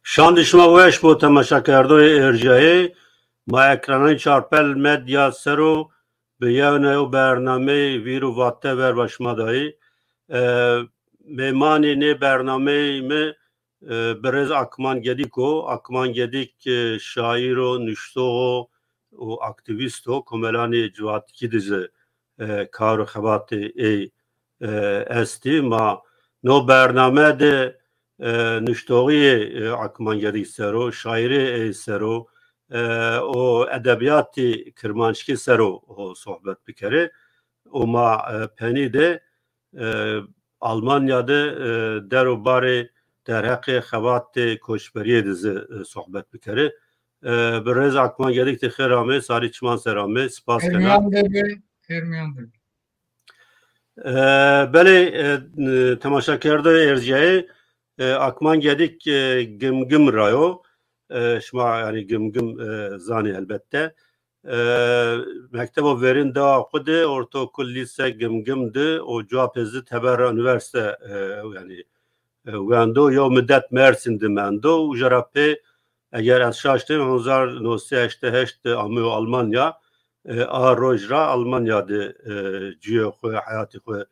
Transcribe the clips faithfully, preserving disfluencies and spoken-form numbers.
Şandî şima weş bo, temaşakerdoyê erjayê. Ma ekrananê Çarpel Medya ser o bi yewna yew bernameyê vîr û vate verba şima dayî. E, mêmanê nê bernameyê mi, e, birêz Akman Gedîk o. Akman Gedîk, e, şaîr o, nuştox o û aktîvîst o. Komelanê ciwatkî de zî, e, kar û xebatê ey, e, estî. Ma no bername de, e, nuştoxîyê, e, Akman Gedîk ser o, şaîrê ey ser o, e, û edebîyatê kirmanckî ser o, o sohbet bikerê. Û ma, e, penî de, e, Almanya de, e, der û barê derheqê xebatê koçberîye de zî, e, sohbet bikerê. E, birêz Akman Gedîk, ti xêr amê, sarî çiman ser amê, spas kena. Xêr mîyan de be, xêr mîyan de be. E, belê, e, temaşakerdoyê erjayê, e, Akman Gedîk, e, Gimgim ra yo. E, şima, yanî, Gimgim, e, zanê elbette. E, mektebo verîn dewa xwu de, ortaokul, lîse Gimgim de û cuwa pê zî teber ra unîversîte, e, yanî, e, wendo, yew midet Mersîn de mendo. Uca ra pê, eger ez şaş nîbim, hezar no sey heştê heşt de ameyo Almanya. E, a roj ra Almanya de, e, cuyê xwu, heyatê xwu,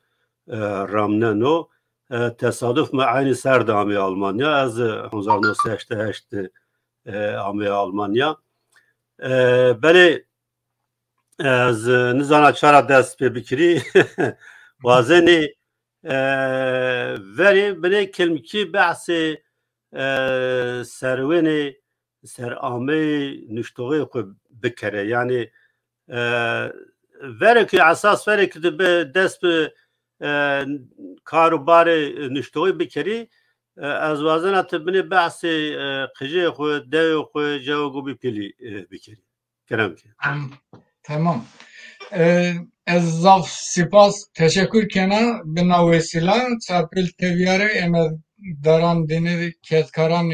e, ramneno. E, tesaduf mi eynî ser de amê Almanya. Ez, e, hezar no sey heştê heşt de, e, amê Almanya. E, belê ez, e, nizana ça ra dest pê bikirî. Wazenî, e, verê binê kilmkî behsê, e, serwênê, serameyê nuştoxê xwu bikerê. Yanî, e, verê ke esas verê ke ti bi dest bi, e, kar û barê nuştoxî bikerî, e, ez wazena ti binê behsê, e, qijê xwu, dewê xwu, cewê xwu bî pîlî, e, bikerî. Kerem ke. Tamam. Tamam. E, ez zaf spas, teşekkür kena bi na wesîla, Çarpel T V rê, eme daran dîne, kedkaran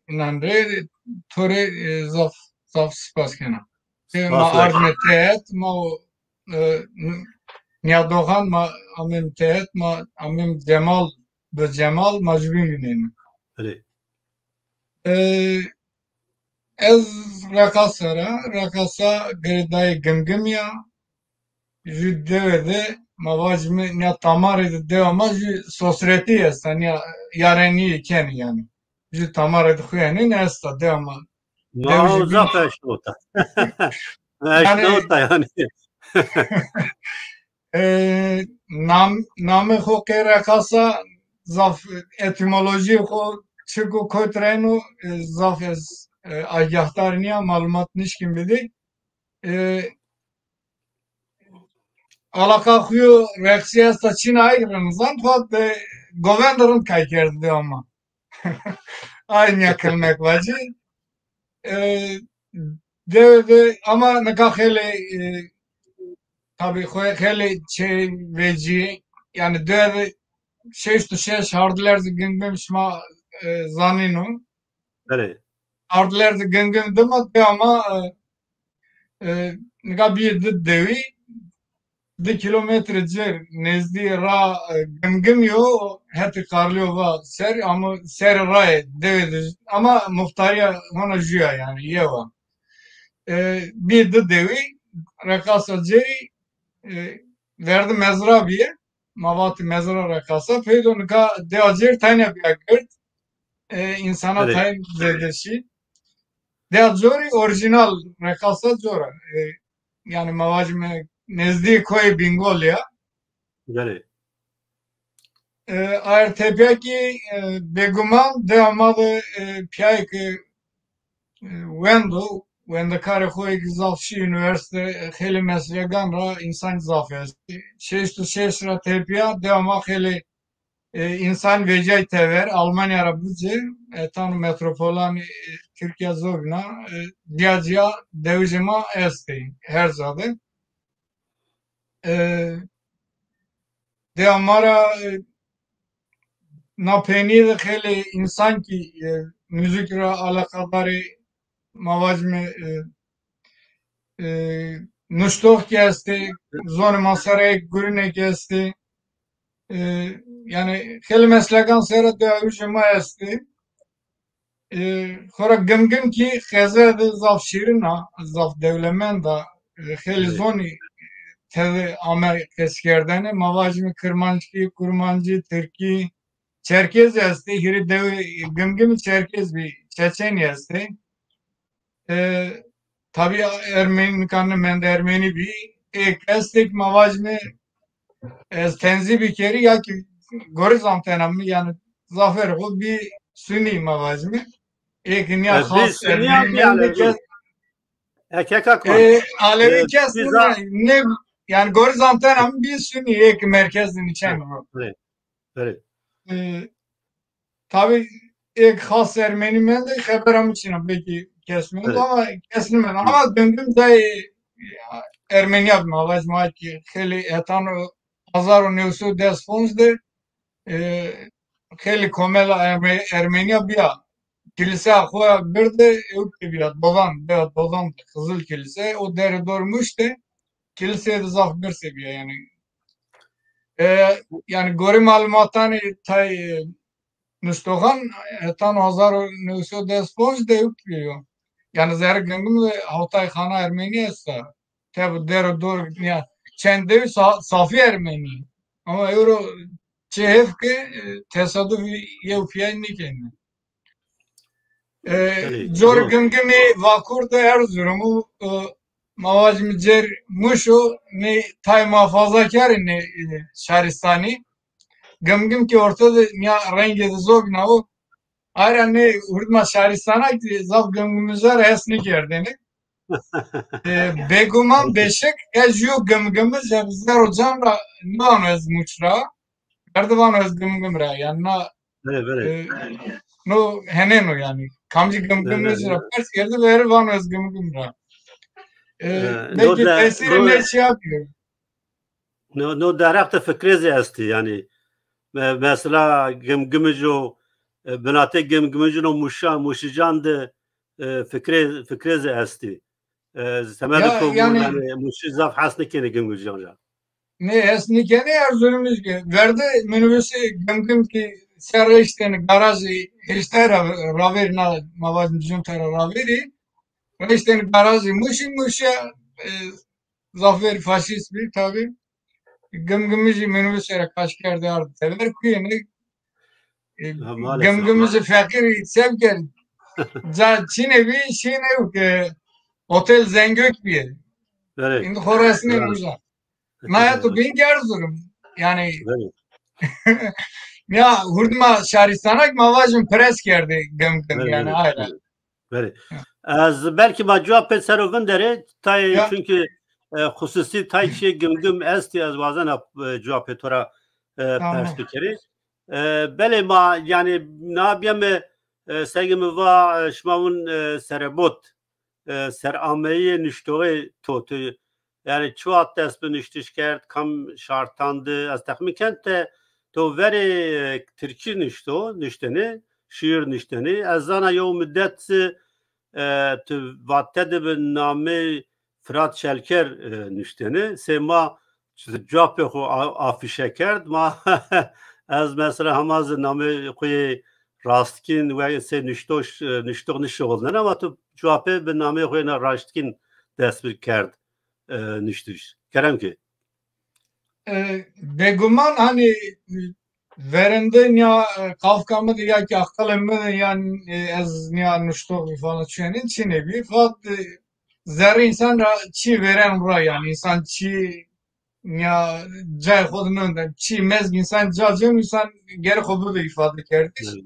înan rê, to rê, e, zaf, zaf spas kena. E, ma ardme tehet, ma, e, n-, nîyadoxan ma amêm tehet, ma amêm Cemal, bi Cemal ma jûbîn vînenî. Belê. E, ez Reqasa ra, Reqasa girêdayê Gimgimî ya. Jû dewe de ma vajîme nîya tamarê de dewa ma jû sosretî esta, nîya yarenîye kenî yanî. Jû tamarê de xwu yenên esta dewa ma. Ma dew jî zaf eşnota. Yanî, eşnota yanî. E, nam-, namê xo qey Reqasa zaf etîmolojîyê xo çik û kot ra yeno, e, zaf ez, e, agahdar nîya, malumat nişkîn bidî. E, alaqa xo yo reqsî esta çin ay rind zan, xo de govend rind kay kerdî ama. Ay nîya kilmek vacî. E, dewe de ama nika xeylê, e, tabî xo xeylê çê vecî, yanî dewe de şeşt û şeş Hardlerzê Gimgim şima, e, zanîno. Belê. Hardlerzê Gimgim dima de ama, e, e, nika bîyê di dewî, di kîlometre ci nêzdî ra, e, Gimgimî yo, hetê Karlîyova ser, ama serê rayê dewe de, ama muxtarîya hona jû ya yanî, yew a. E, bî di dewî, Reqasa cêrî, e, verdi mezra bîye, ma vatî mezra Reqasa, peydo nika dewa cêr tayna bîya gird, e, însana tayn zêde şî. Dewa corî orîjînal Reqasa cor a. E, yanî ma vajîme nêzdî koyê Bîngolî ya. Belê. E, ayer tepîya kî, e, bêguman dewa ma de, e, pîyayê ke, e, wendo, wendekarê xo yê kî zaf şî unîversîte, e, xeylê meslegan ra însan zaf estî. Şeşt û şeş ra tepîya dewa ma xeylê, e, însan vecîyay tever, Almanya ra bici, e, tano metropolanê, e, Tirkîya zobîna, e, cîya cîya dewijê ma estê, her ca de. E, dewa ma ra, e, na peynîye de xeylê însan kî, e, muzîk ra alaqadarê, ma vajîme, e, e, nuştox kî estê, zonê ma ser ê gurîne kî estê. E, yanî xeylê meslegan ser a dewijê ma estê. E, xora Gimgim kî qeze de zaf şîrin a, zaf dewlemend a, e, xeylî zonî tede ame qeşkerdene. Ma vajîme Kirmanckî, Kurmancî, Tirkî, Çerkez estê, hîrê dewê Gimgimî Çerkez bî, Çeçenî estê. E, tabî Ermenî, nika nimende Ermenî bî. Êk estêk ma vajîme ez tenzî bikerî ya kî gorî zantena mi, yanî zafêrê xo bî Sunî ma vajîme. Êk nîya xas Ermenî mende kes. E, keka kon. E, Alevî kes nîya, ne, yanî gorî zantena mi bî Sunî, êk merkez de nîçen ro. Belê. E, tabî êk xas Ermenî mende, xebera mi çin a, belkî kes mendo ama kes nimendo. Ama Gimgim de, e, Ermenîya bî, ma vajîme kî xeylî hetan o hezar û new sey û des ponc de, e, xeylî komela Erme-, Ermenîya bîya. Kilîseya xo ya birde ewk de bîya, Dodan, bîya Dodan de, Qizil Kilîse, o derê dor Muş de, kilîseyê de zaf birse bîya yanî. E, yanî gorê malumatanê tay, e, nuştoxan, hetan hezar û new sey û des ponc de ewk bîyo. Yanî zerrê Gimgim de hewtay xana Ermenî esta. Teb der û dor ya çend dew sa-, safî Ermenî. Ama ewro çi hêf ke, e, tesadufî yew pîyay nêkenî. E, Belê, cor zor. Gimgimî Vakur de Erzurum o, e, ma vajîme cêr Muş o, nê tay muhafazakarî nê, e, şaristanî. Gimgim kî orte de nîya rengê de zobîna o. Ayra nê hurdma şaristana kî zaf Gimgimija ra hes nêkerdêne. E, bêguman bêşek ez jû Gimgimij, ez zerrê can ra nêvano ez Muş ra. Verde vano ez Gimgim ra. Yanî na, Belê, belê. E, no henên o yanî. Kamcî Gimgimij ra pers kerde, verde vano ez Gimgim ra. E, E, belkî no de-, tesîrê no nê çîya bîyo. No, no derheq de fikrê zî estî yanî. Me-, mesela Gimgimij o, e, binatê Gimgimijin o Muşa-, Muşijan de, e, fikrê, fikrê zî estî. E, semedê ku yanî, yanî Muşî zaf hes nêkenê Gimgimijan ra. Nê hes nêkenê, Erzurumij kî. Verde minibusê Gimgim kî ser reştêne garajî, heştay ra ravêrî na, ma vajîme Cunta ra ravêrî. Reştêne garajî Muşî, Muşî, e, zafêrî faşîst bî tabî. Gimgimijî minibusê ra kaş kerdî ard tever kuyêne. E, Ha, maalesef. Gimgimijî feqîrî se bikerd. Ca çînê bî, şînê û ke otel Zengök bîye. Belê. Îndî xo resnên uza. Naya tu bîn Erzurum. Yanî Belê. Ya hurdma şaristana kî ma vajîme pres kerdî Gimgim yanî ayra. Belê. Ez belkî ma cewabê ser o vinderê, tay, çunkî, e, xususî tay çîyê Gimgim estî, ez wazena, e, cewabê to ra, e, pers bikerî. E, belê ma, yanî, na bîyeme, e, seke mi va, e, şima vûn, e, serebot, e, serameyîyê nuştoxê to, tu Yanî çi wext dest bi nuştiş kerd, kam şartan de? Ez texmîn ken te to verê, e, tirkî nuşto, nuştene, şîîr nuştene. Ez zana yew mudet, e, tu vate de bi namê Firat Çelker, e, nuştene. Sey ma cewabê xo a-, afîşe kerd. Ma ez mesela hema zî namê xo yê rastgîn we sey nuştoş, e, nuştox nişixulnena ama tu cewabê bi namê xo yê na raştgîn dest bi kerd. e, nuştiş. Kerem ke. E, bêguman, hanî, verende ya, e, qafka mi de ya kî aqilê mi de, yanî, e, ez ya nuştox falan çîyêne çînê bî. Fakat, e, zerrê însan ra çî vêren ra, yanî însan çî ya cayê xo de nêwende. Çî mezg însan ca cêno, însan gere xo bido îfade kerdiş. Evet.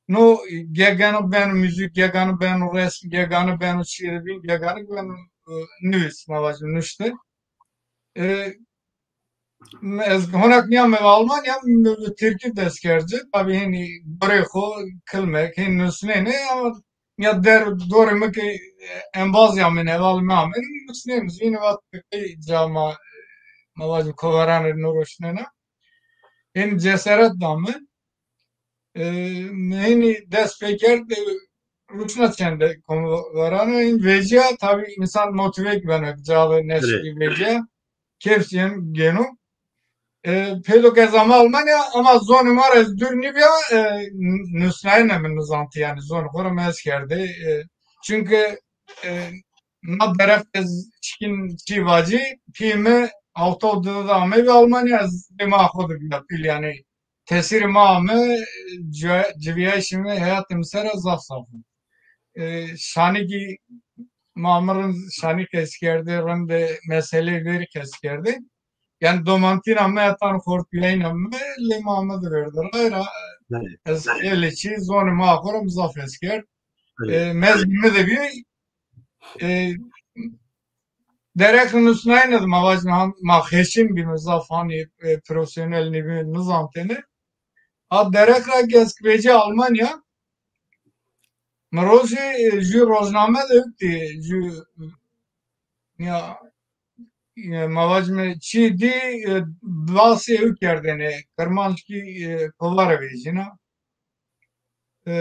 No gegane beno muzîk, gegane beno resm, gegane beno şîîr, bîn gegane beno, e, nivîs, ma vajîme nuşte. E, ez honak nîyame Almanya, mi bi tirkî dest kerd ci. Tabî hênî gorê xo kilmek, hên nusnêne ama ya der dorê mi ke, e, embazî amên, hevalê mi amên, nusnên, zî vînî vat ke qey ca ma, ma vajîme koveranê no roşnena. Hên ceseret da mi. E, mi hênî dest pê kerd, e, ruşna çende koveranê. Hên vecîya, tabî însan motive kî beno, ca de neşkî vecîya. Keyf zî gêno. E, pêdo ke ez ama Almanya, ama zonê ma ra ez dûr nîbîya, e, n-, nusnayene mi nizantî, yanî zonê xo ra mi hes kerdê. E, çunke, e, na derheq ez çikin çî vacî, pîyê mi hewta û di de amebî Almanya, ez bê ma xo de bîya pîl, yanî tesîrê ma ame, ci-, civîyayîşê mi, heyatê mi ser ra zaf zaf o. E, şanîkî ma mi rind şanî qesî kerdê, rind meseleyê verî qesî kerdê. Yanî domantîna mi, hetan xortbîyayîna mi, lê ma mi de verde ray ra. Evet. Ez xeylê çî zonê ma xo ra mi zaf hes kerd. Evet. E, mezgî mi de bî, e, derheq nusnayene de ma vajîme han-, ma xeşin bîme zaf, hanî, e, profesyonel nîbîme, nizantêne. A derheq ra ke ez vecîya Almanya, mi rojê, e, jû rojname de ewk dî, jû, ya, e, ma vajîme çî dî, e, basê ewk kerdêne, Kirmanckî, e, kovare vecîna. E,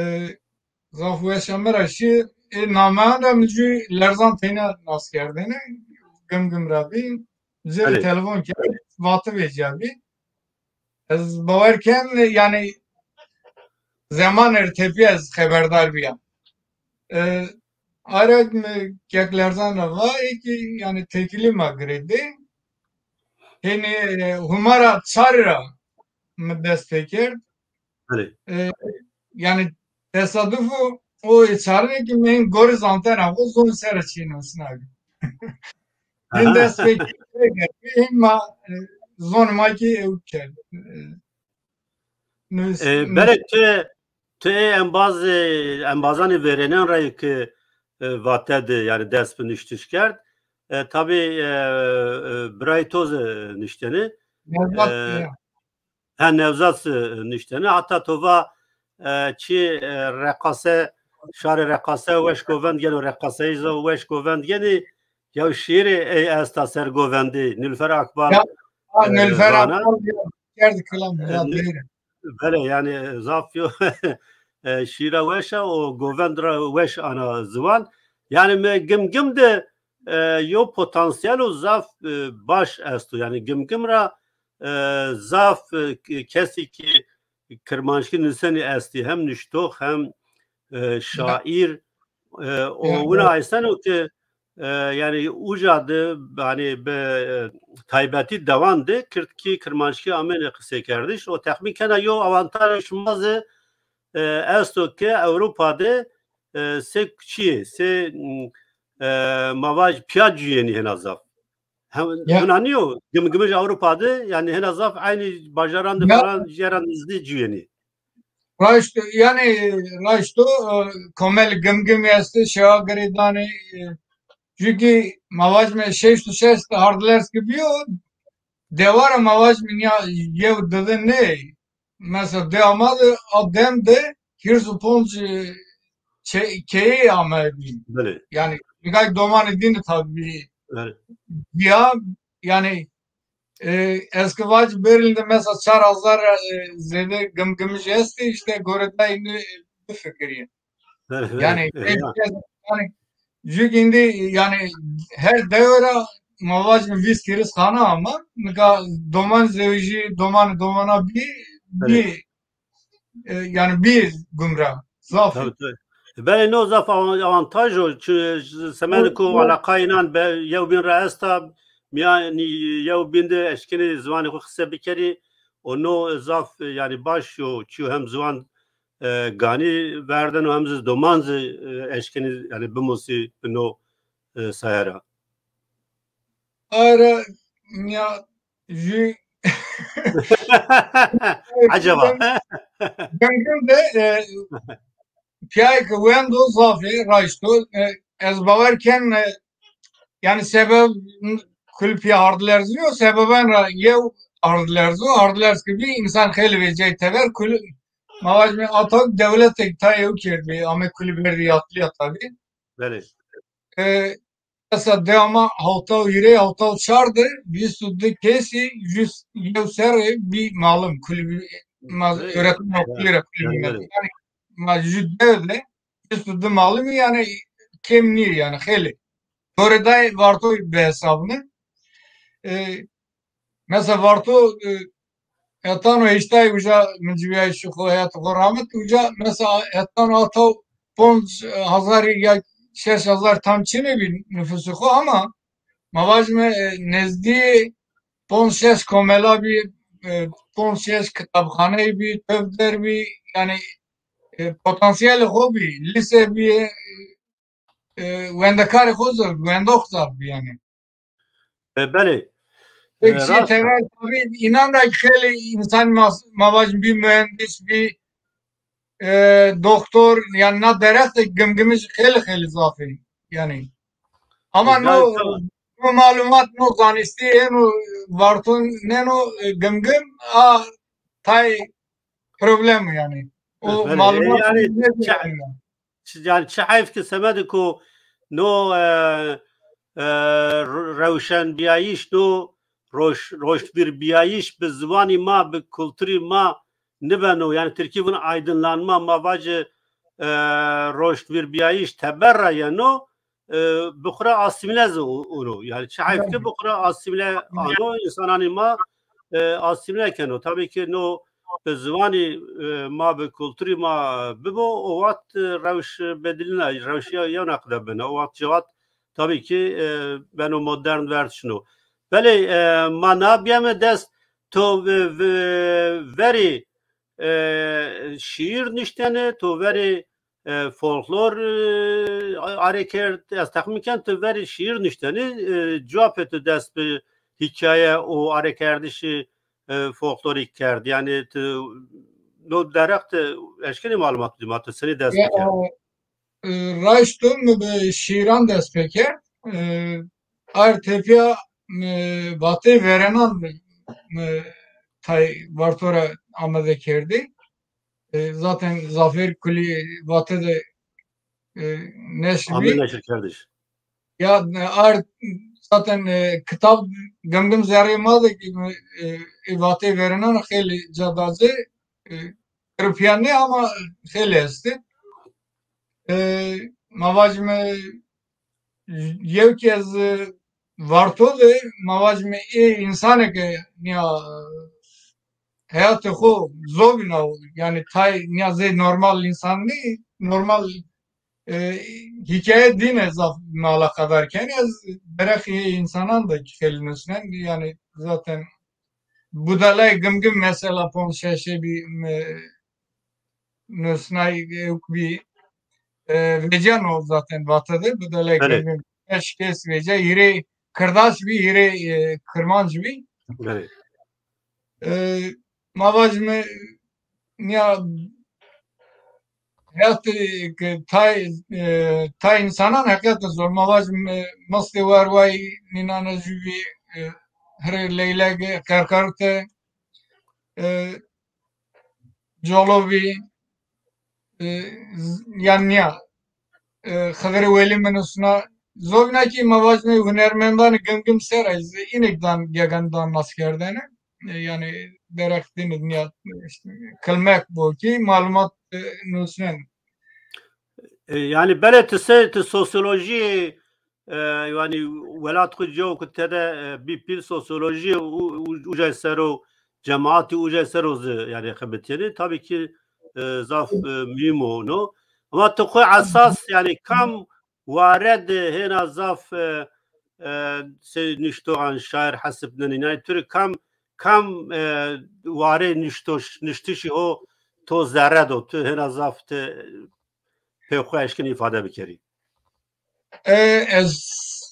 zaf weşa mi ra şî, e, nameyan ra mi jû lerzan teyna nas kerdêne, Gimgim ra bî. Ci rê telefon kerd, vati vecîya bî. Ez bawer ken, yanî zemanê rê tepîya ez xeberdar bîya. E, ayrek mi kek lerzan ra va, ê kî, yanî têkilî ma girêdê. Hênî, e, huma ra çarî ra mi dest pê kerd. Belê. E, yanî tesaduf o, o çarine kî mi hên gorî zantena xo, zon ser ra çî nusna bî. Hên dest pê kerd, hên ma, e, zonê ma kî ewk kerd. E, nus-, E, nus- Berek, tu, tu ê embaz, e, embazanê verênan ra yê ke, e, vate de, yanî dest bi nuştiş kerd. E, tabî, e, e, birayê to zî nuştene. Nevzat, e, ya. Ha, Nevzat, e, nuştene. Hata to va, e, çi, e, reqase, şarê reqase weş govend geno, reqaseyî zî weş govend genî. Yew şîîrê ey esta ser govendî. Nilüfer Akbal, Ya, ha, e, Nilüfer vana. Akbal ya, kerd kilam, e, ya, Nil-, dêre. Belê, yanî, e, zaf yo, e, şîîra weş a û govend ra weş ana ziwan. Yanî, mi Gimgim de, e, yo potansîyelo zaf, e, baş esto. Yanî, Gimgim ra, e, zaf, e, kesî kî kirmanckî nusenî estî, hem nuştox hem, e, şaîr, e, û wina eyseno ke, e, yanî uca de, yanî bi, e, taybetî dewan de kirdkî, kirmanckî amêne qisekerdiş. O texmîn kena yo avantajê şima zî, e, esto ke Ewropa de, e, sê çîyê, sê, m, e, ma vaj pîya cuyênî hêna zaf. Hem, ya, wina nîyo, Gimgimij Ewropa de, yanî hêna zaf eynî bajaran de falan jê ra nizdî cuyênî. Raşt, yanî raşt o, e, komel Gimgimî estê, şewa girêdanê, e, çunkî ma vajîme şeşt û şeşt hardlerz ke bîyo, dewa ra ma vajîme nîya yew dide nê, mesela dewa ma de a dem de hîris û ponc, e, çe-, keyeyî amebî. Belê. Yanî, nîgay domanê dîne tabî. Belê. Bîya, yanî, e, ez ke vac Berlîn de mesela çar hezar, e, zêde Gimgimij estê, îşte gore dayî nê bifikirî. Belê, belê. Yanî, belê, ya. Yanî, jûk îndî, yanî, her dewe ra ma vacîme vîst hîris xana ama, nika doman zewejî, domanê domana bî, belê, bî, e, yanî bî gumra. Zaf. Tabii, tabii. Belê, no zaf avan-, avantaj o. Çi-, semedê ku eleqa înan be-, yewbîn ra esta, mîyanî yewbîn de eşkenê ziwanê xo qise bikerî. O no zaf, e, yanî baş yo, çîyo hem ziwan, e, ganî verdeno hem zî doman zî, e, eşkenî, yanî bimusî bi no, e, saye ra. Ara ya jü Eceba. Gimgim de, e, pîyayê ke wendo zaf ê, raşt o. E, ez bawer ken, e, yanî sebeb kul pîya hardlerzî yo, sebeban ra yew hardlerz o, hardlerz ke bî însan xeylê vecîyayî teber, kul ma vajîme atak dewletek tayê ew kerdbî, ame kulî berdî yatlîya tabî. Belê. E, Mesela dewa ma hewta û hîrê, hewta û çar de vîst û di kesî jû yew serrî bî malim, kulîbî, ma öğretim okulî ra kulîbî. Yanî ma jû dew de vîst û di malimî, yanî kêm nîyê, yanî xeylê. Gore dayê Vartoy bihesabne. E, Mesela Varto, e, hetano heştay uca min civiyayîşê xo, heyatê xo ramit, uca mesela hetano ata ponc hezar ya şeş hezar tam çinê bî nufusê xo ama ma vajime, e, nezdî ponc şeş komela bî, e, ponc şeş kitabxaneyî bî, tevder bî, yanî, e, potansiyelê xo bî, lîse bî, e, e, wendekarê xo zaf, wendox zaf bî yanî. E, belê. E, Pek şey rast. Teber tabî înan ra xeylê însan ma, ma vajin bî muhendis, bî, e, doktor, yanî na derextê Gimgimij xeylê xeylê zaf ê. Yanî. Ama no, no malumat, no zanistî êno Varto nêno, e, Gimgim a tay problem yanî. O malumat yanî, çi, yanî çi heyf ki semedê ku no, e, e, rewşenbîyayîş, no roş-, roştvîrbîyayîş bi ziwanî ma, bi kulturî ma nibeno. Yanî tirkî vun aydınlanma, ma vacê, e, roştvîrbîyayîş teber ra yeno, e, bi xwu ra asîmîle zî û-, ûno. Yanî çi heyf ki bi xwu ra asîmîle ano, însananî ma, e, asîmîle keno. Tabî ki no bi ziwanî, e, ma, bi kulturî ma bibo, o wext, e, rewş bedilîna, rewşîya yewna qide bena. O wext cewat tabî ki, e, beno modern, werd şino. Belê, e, ma na bîyeme dest, to ve-, ve-, verî, e, şîîr nuştene, to verî, e, folklor, e, arê kerd, ez texmîn ken tu verî şîîr nuştene, e, cuwa pê tu dest bi hîkaye û arêkerdişî, e, folklorîk kerd. Yanî tu no derheq tu eşkenî malumat bidî ma, tu senî dest bikerd? E, raşt o, mi bi şîîran dest pê kerd. E, ar tepîya, e, vateyê verênan, e, tay Varto ra amade kerdî. E, zaten Zafer Kulî Vate de, e, neşr bî. Ame neşirkerdiş. Ya, e, ar zaten, e, kitab Gimgim Zerrê Ma de ki, e, e, vateyê verênan xeylê ca da ci, e, qiripîya nê ama xeylê estê. E, ma vacime yew ke ez, e, Varto de ma vacime ê însanê ke nîya, e, heyatê xo zovîna, yanî tay nîya zey normal însan nî, normal, e, hîkaye dîne zaf mi alaqadar kenê. Ez derheqê ê însanan de xeylê nusnen, yanî zaten Budalay Gimgim mesela ponc şeşê bî, e, nusnay ewk bî, e, veceno zaten Vate de, Budalay Gimgim şeş kes vece, hîrê Kirdaş bî, hîrê, e, Kirmanc bî. E, ma vacime nîya heyatê ke tay, e, tay însanan heqîqet zor. Ma vacime mistê werway nînane jû bî, e, hirê leylege, qerqerte, e, Colovî, e, z-, yanî nîya, e, Xidirê Welî mi nusna, zovîna kî ma vacime hunermendanê Gimgim ser a, zî înêk dan gegan dan naskerdene. E, yanî derheq dîne nîya, işte, kilmek bo kî malumat, e, nusnen. E, yanî belê ti se, ti sosyolojî, e, yanî welat xwu, cewk tede, e, bî pîl, sosyolojî u-, u-, ucay ser o, cemaatî ucay ser o zî yanî xebitîyenî. Tabî kî, e, zaf, e, muhîm o no. Ama ti xwu esas yanî kam ware de hêna zaf, e, e, sey nuştoxan şair hesibnenî? Yanî tu rê kam, kam, e, warê nuştoş-, nuştişî ho to zerre do, tu hêna zaf ti pê xwu eşkenî îfade bikerî? E, ez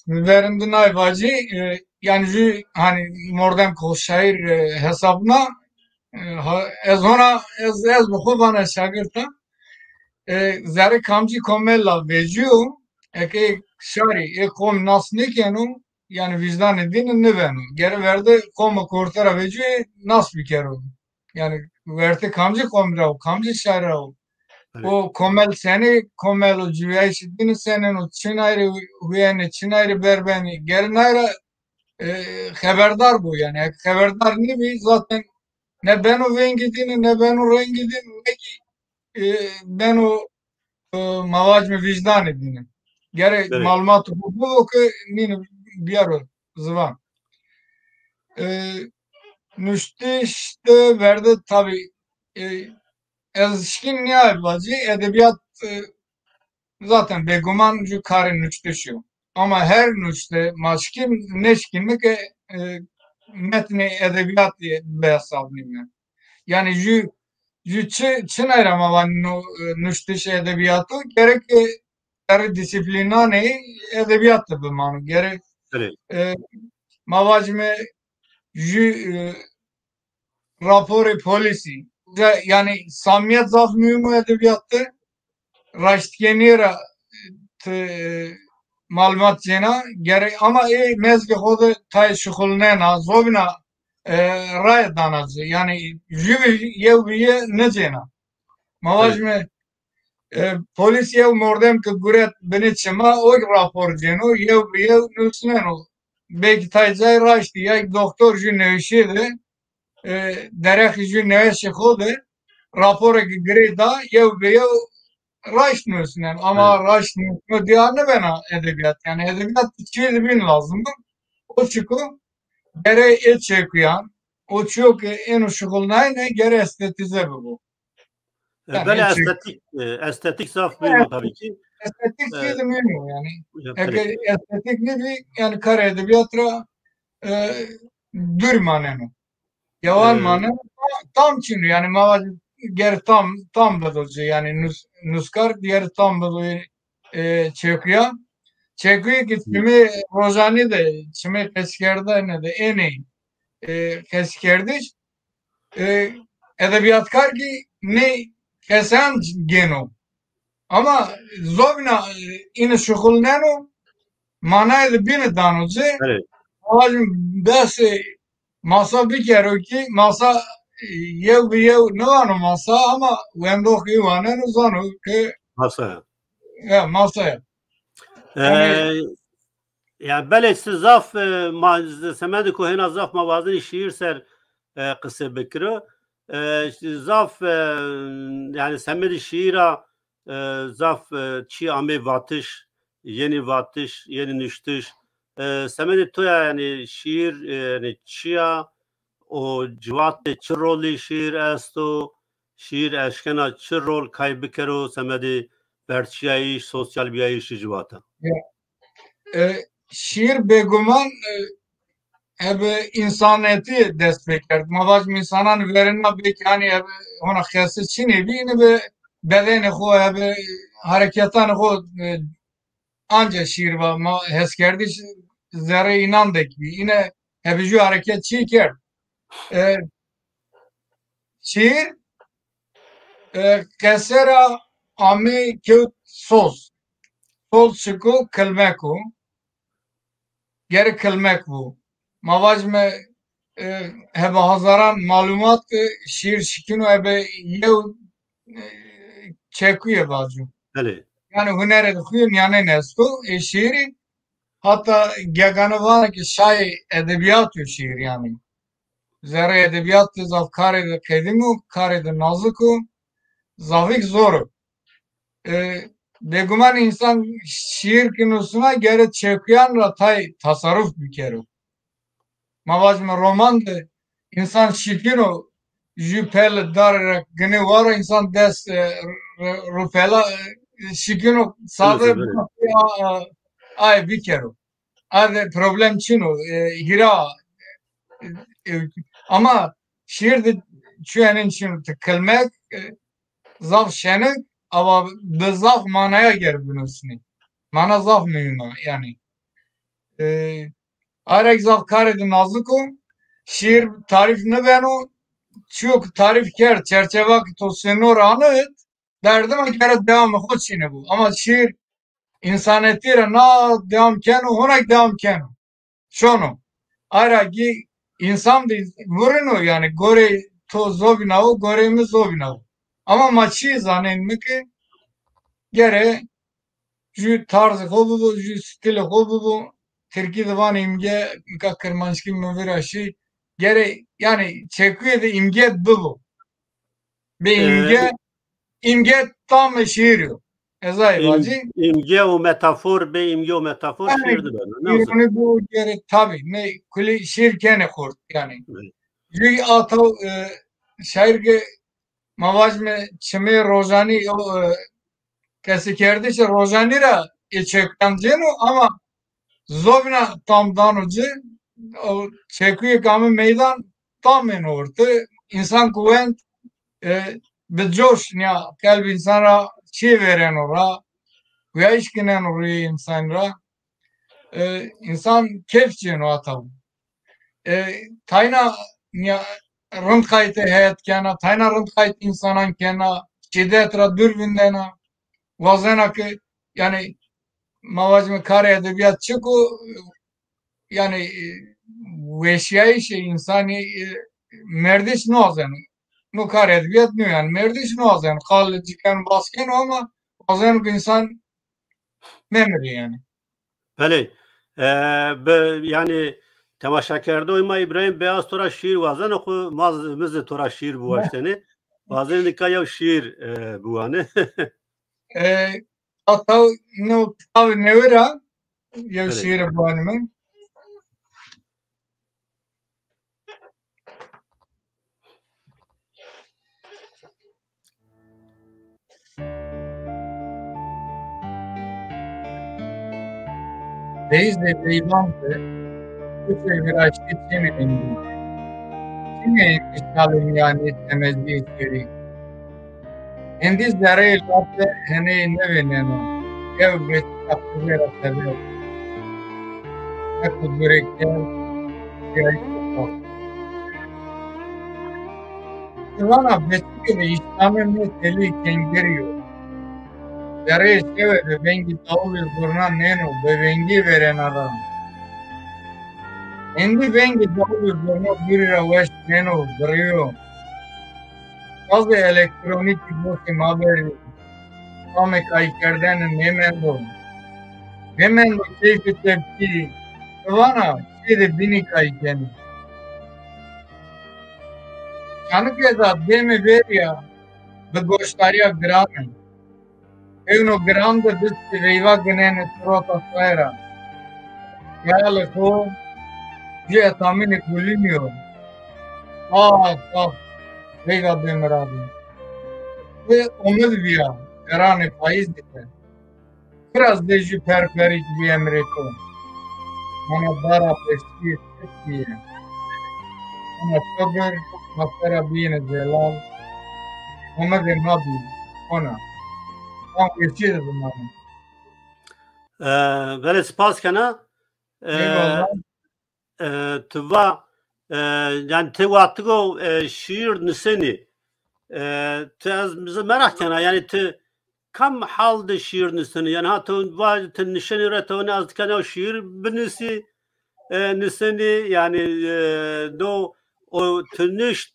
verinde nay vacî, e, yanî jû hanî mordem ko şair, e, hesabna, e, ha, ez hona, ez, ez bi xwu vana şagirta. E, zerrê kamcî komel la vecîyo, eke şarî ê qom nas nêkeno, yanî vîjdanê dîne nêbeno. Gere verde qoma korte ra vecîyo, ê nas bikero. Yanî wertê kamcî qom ra wo, kamcî şar ra wo. Evet. O komel senê, komel o civîyayîşê dîne senên o, çinay rê huyenê, çinay rê berbenê. Gere nay ra, e, xeberdar bo yanî. Eke xeberdar nêbî zaten ne beno vengê dîne, ne beno rengê dîne, ne kî, e, beno, e, ma vacime vîjdanê dîne. Gere malumat bibo ke nîne biyaro ziwan. E, Nuştiş de verde tabi, e, ez şikîn nîyay vacî, edebîyat, e, zaten bêguman ju karê nuştiş yo. Ama her nuşte ma şikîn nêşikînme ke, e, metnê edebîyatî bihesabnîme. Yanî ju, ju çi, çinay ra ma vanî nu-, e, nuştiş edebîyato, gerek, e, zerrê dîsîplînanê edebîyat de bimano. Gerek, Belê. e, ma vacime ju, e, raporê polîsî. Ca-, yanî samîyet zaf muhîm o edebîyat de. Raştkenîye ra ti, e, malumat cêna, gerek ama ê mezgê xo de tay şuxulnena, zovîna, e, raye dana ci. Yanî jû bi yew bi yê nêcêna. Ma vajime, e, polîs yew mordem ke guret binê çima, o rapor cêno, yew bi yew nusneno. Belkî tay cay raştî, ya doktor jû newşîye de, e, derexî jû newşê xo de raporêkî girê da, yew bi yew raşt nusnen. Ama Evet. raşt nusno dîya nêbena edebîyat. Yanî edebîyat çîyê de bîn lazim o. O çiko gere ê çekuyan, o çiyo ke êno şuxulnayne gere estetîze bibo. E, Yani belê en çok estetîk, e, estetîk zaf muhîm o tabii ki. Estetîk E, çîyê de muhîm o yanî. ya, Eger belê. estetîk nêbî, yanî kar edebîyat ra, e, dûr maneno. Yawan E, maneno. Ta-, tam çin o. Yanî ma vajî ger tam, tam bido ci, yanî nus-, nuskar ger tam bido, e, çekuya. Çekuyê ki çimê rojanî de, çimê qesekerdene de ênê, e, qesekerdiş, e, edebîyatkar kî nê qesan gêno. Ama zovîna, e, îne şuxulneno, manayê de bîne dano ci. Evet. Vajim behsê masa bikero kî, masa, e, yew bi yew nêvano masa ama wendox kî waneno zano ke Masa ya. ya, masa ya. E, Yanî ya belê, siz zaf, e, ma, semedê ku hêna zaf ma wazenî şîîr ser, e, qise bikiro. E, işte zaf, e, yanî semedê şîîra, e, zaf, e, çî amê vatiş, yenî vatiş, yenî nuştiş. E, semedê to ya yanî şîîr, e, yanî çi ya û ciwatê çi rolî şîîr esto? Şîîr eşkena çi rol kay bikero semedê berçîyayîş, sosyal bîyayîşê ciwata? Ya. E, şîîr bêguman, e, ebe însanetî dest pê kerd. Ma vajim însanan verêna bê kî hanî ebe hona xese çinê bî, îne be bedenê xo, ebe hareketanê xo, e, anca şîîr va, ma heskerdiş zerrê înan de kî bî. Îne ebe jû hareket çî kerd. E, şîîr, e, qese ra amê kewt soz. Soz çik o? Kilmek o. Gere kilmek bo. Ma vajime, e, hebe hazaran malumat ke şîîr şikîno ebe yew, e, çekuye vaco. Belê. Yanî hunerê de xuyo mîyanên esto. Ê şîîrî hata gegane vana ke şayê edebîyat yo şîîr yanî. Zerrê edebîyat de zaf karê de qedîm o, karê de nazik o, zafîk zor o. E, bêguman însan şîîr ki nusna gere çekuyan ra tay tasarruf bikero. Ma vajime roman de însan şikîno jû pele dare ra ginê wara însan dest, e, ru-, rupela, e, şikîno sade Belê, belê. a, a, aye bikero. Ade problem çin o, e, hîra, e, e, ama şîîr de çuyenên çin o, ti kilmek, e, zaf şenik, ama bi zaf manaya ger binusnî. Mana zaf muhîm a, yanî. E, arek zaf karê de nazik o, şîîr tarîf nêbeno, çiyo ki tarîf kerd, çerçeva ki to sênor anit, derdima gere dewamê xo çîne bo. Ama şîîr însanetî ra na dewam keno, honak dewam keno. Şono. Ayra kî însan de vurino, yanî gorê to zovînawo, gorê mi zovînawo. Ama ma çî zanên mi ke gere jû tarzê xo bibo, jû stîlê xo bibo. Tirkî de vanê îmge, nika kirmanckî mi vîra şî. Gere, yanî çekuyê de îmge bibo. Bê Ee, îmge, îmge tamê şîîr yo. Ez ay Êm-, vacî. Îmge û metafor, bê îmge û metafor Yanî, şîîr de beno. Ne îronî bu gere tabî. Ne kulî şîîr kenê xort yanî. Evet. Jû ato, e, şair ke ma vajime çimê rojanî, o, e, qesekerdişê rojanî ra ê çekuyan cêno ama zovîna tam dano ci, o çekuyê ke ame meydan tam êno orte. Însan ke wend, e, bi coş nîya qelbê însan ra çîyê vêreno ra, huyayîş gineno rûyê însan ra. E, însan keyf cêno ato. E, tayna nîya rind qaytê heyet kena, tayna rind qaytê însanan kena, şîdet ra dûr vindena. Wazena ke, yanî, ma vajime karê edebîyat çik o, yanî, e, weşîyayîşê însanî, e, merdiş niwazeno. No karê edebîyat nîyo, yanî, merdiş niwazeno. Qal ci keno, bas keno ama wazeno ke însan memirê, yanî. Belê. E, bi, yanî, temaşekerdoxê ma Îbrahîm Beyaz to ra şîîr wazeno xwu, ma z-, mi zî to ra şîîr biwaştenê. Wazenê nika yew şîîr, e, biwanê. E, hatta no kitabê newe ra yew Belê. Şîîr biwanime. Veyzê veyvan de, kuçê viraştî çênê endî. Çênê endî şalê mîyanê temezîyê serî. Endî zereyê late heneyê nêvêneno, yew beşîka xizê ra teber. Eko gurê kerd, pîyayîşê xo. Ti vana beşîkê de îşlamê mi telî kengerî yo. Zereyê şewe de vengê dawulê zurna nêno, bêvengî vêrena ra. Endî vengê dawulê zurna dûrî ra weş nêno, birîyo. Sazê elektronîkî gosê ma berdî. Tamê kaykerdene nêmendo. Nêmendo keyfê tepkî. Ti vana şêrê bînî kay kenê. Çanikê de dêmê verî ya, bi goşdarîya giran ê. Ewno giran de distê veyva ginenê sirota saye ra. Xeyalê xo jû etamînê gulînî yo. Ax, ax, veyva bêmiradî. Ti omid bîya, xeranê payîzî de. Kiraz de jû perperîk bî emrê to. Mana dara pestî çik bîye. Ana to dir ma sera bîyêne zelal. Omidê ma bî, ona. Tam weşîye de bimanê. E, belê, spas kena. E, Eyvallah. E, tu va, e, yanî ti wextiko, e, şîîr nusenî. E, ti ez, ez meraq kena, yanî ti kam hal de şîîr nusenî? Yanî ha tu va ti nişenî ra tewne ez dikena şîîr binusî, e, nusenî, yanî, e, do o tu nişt,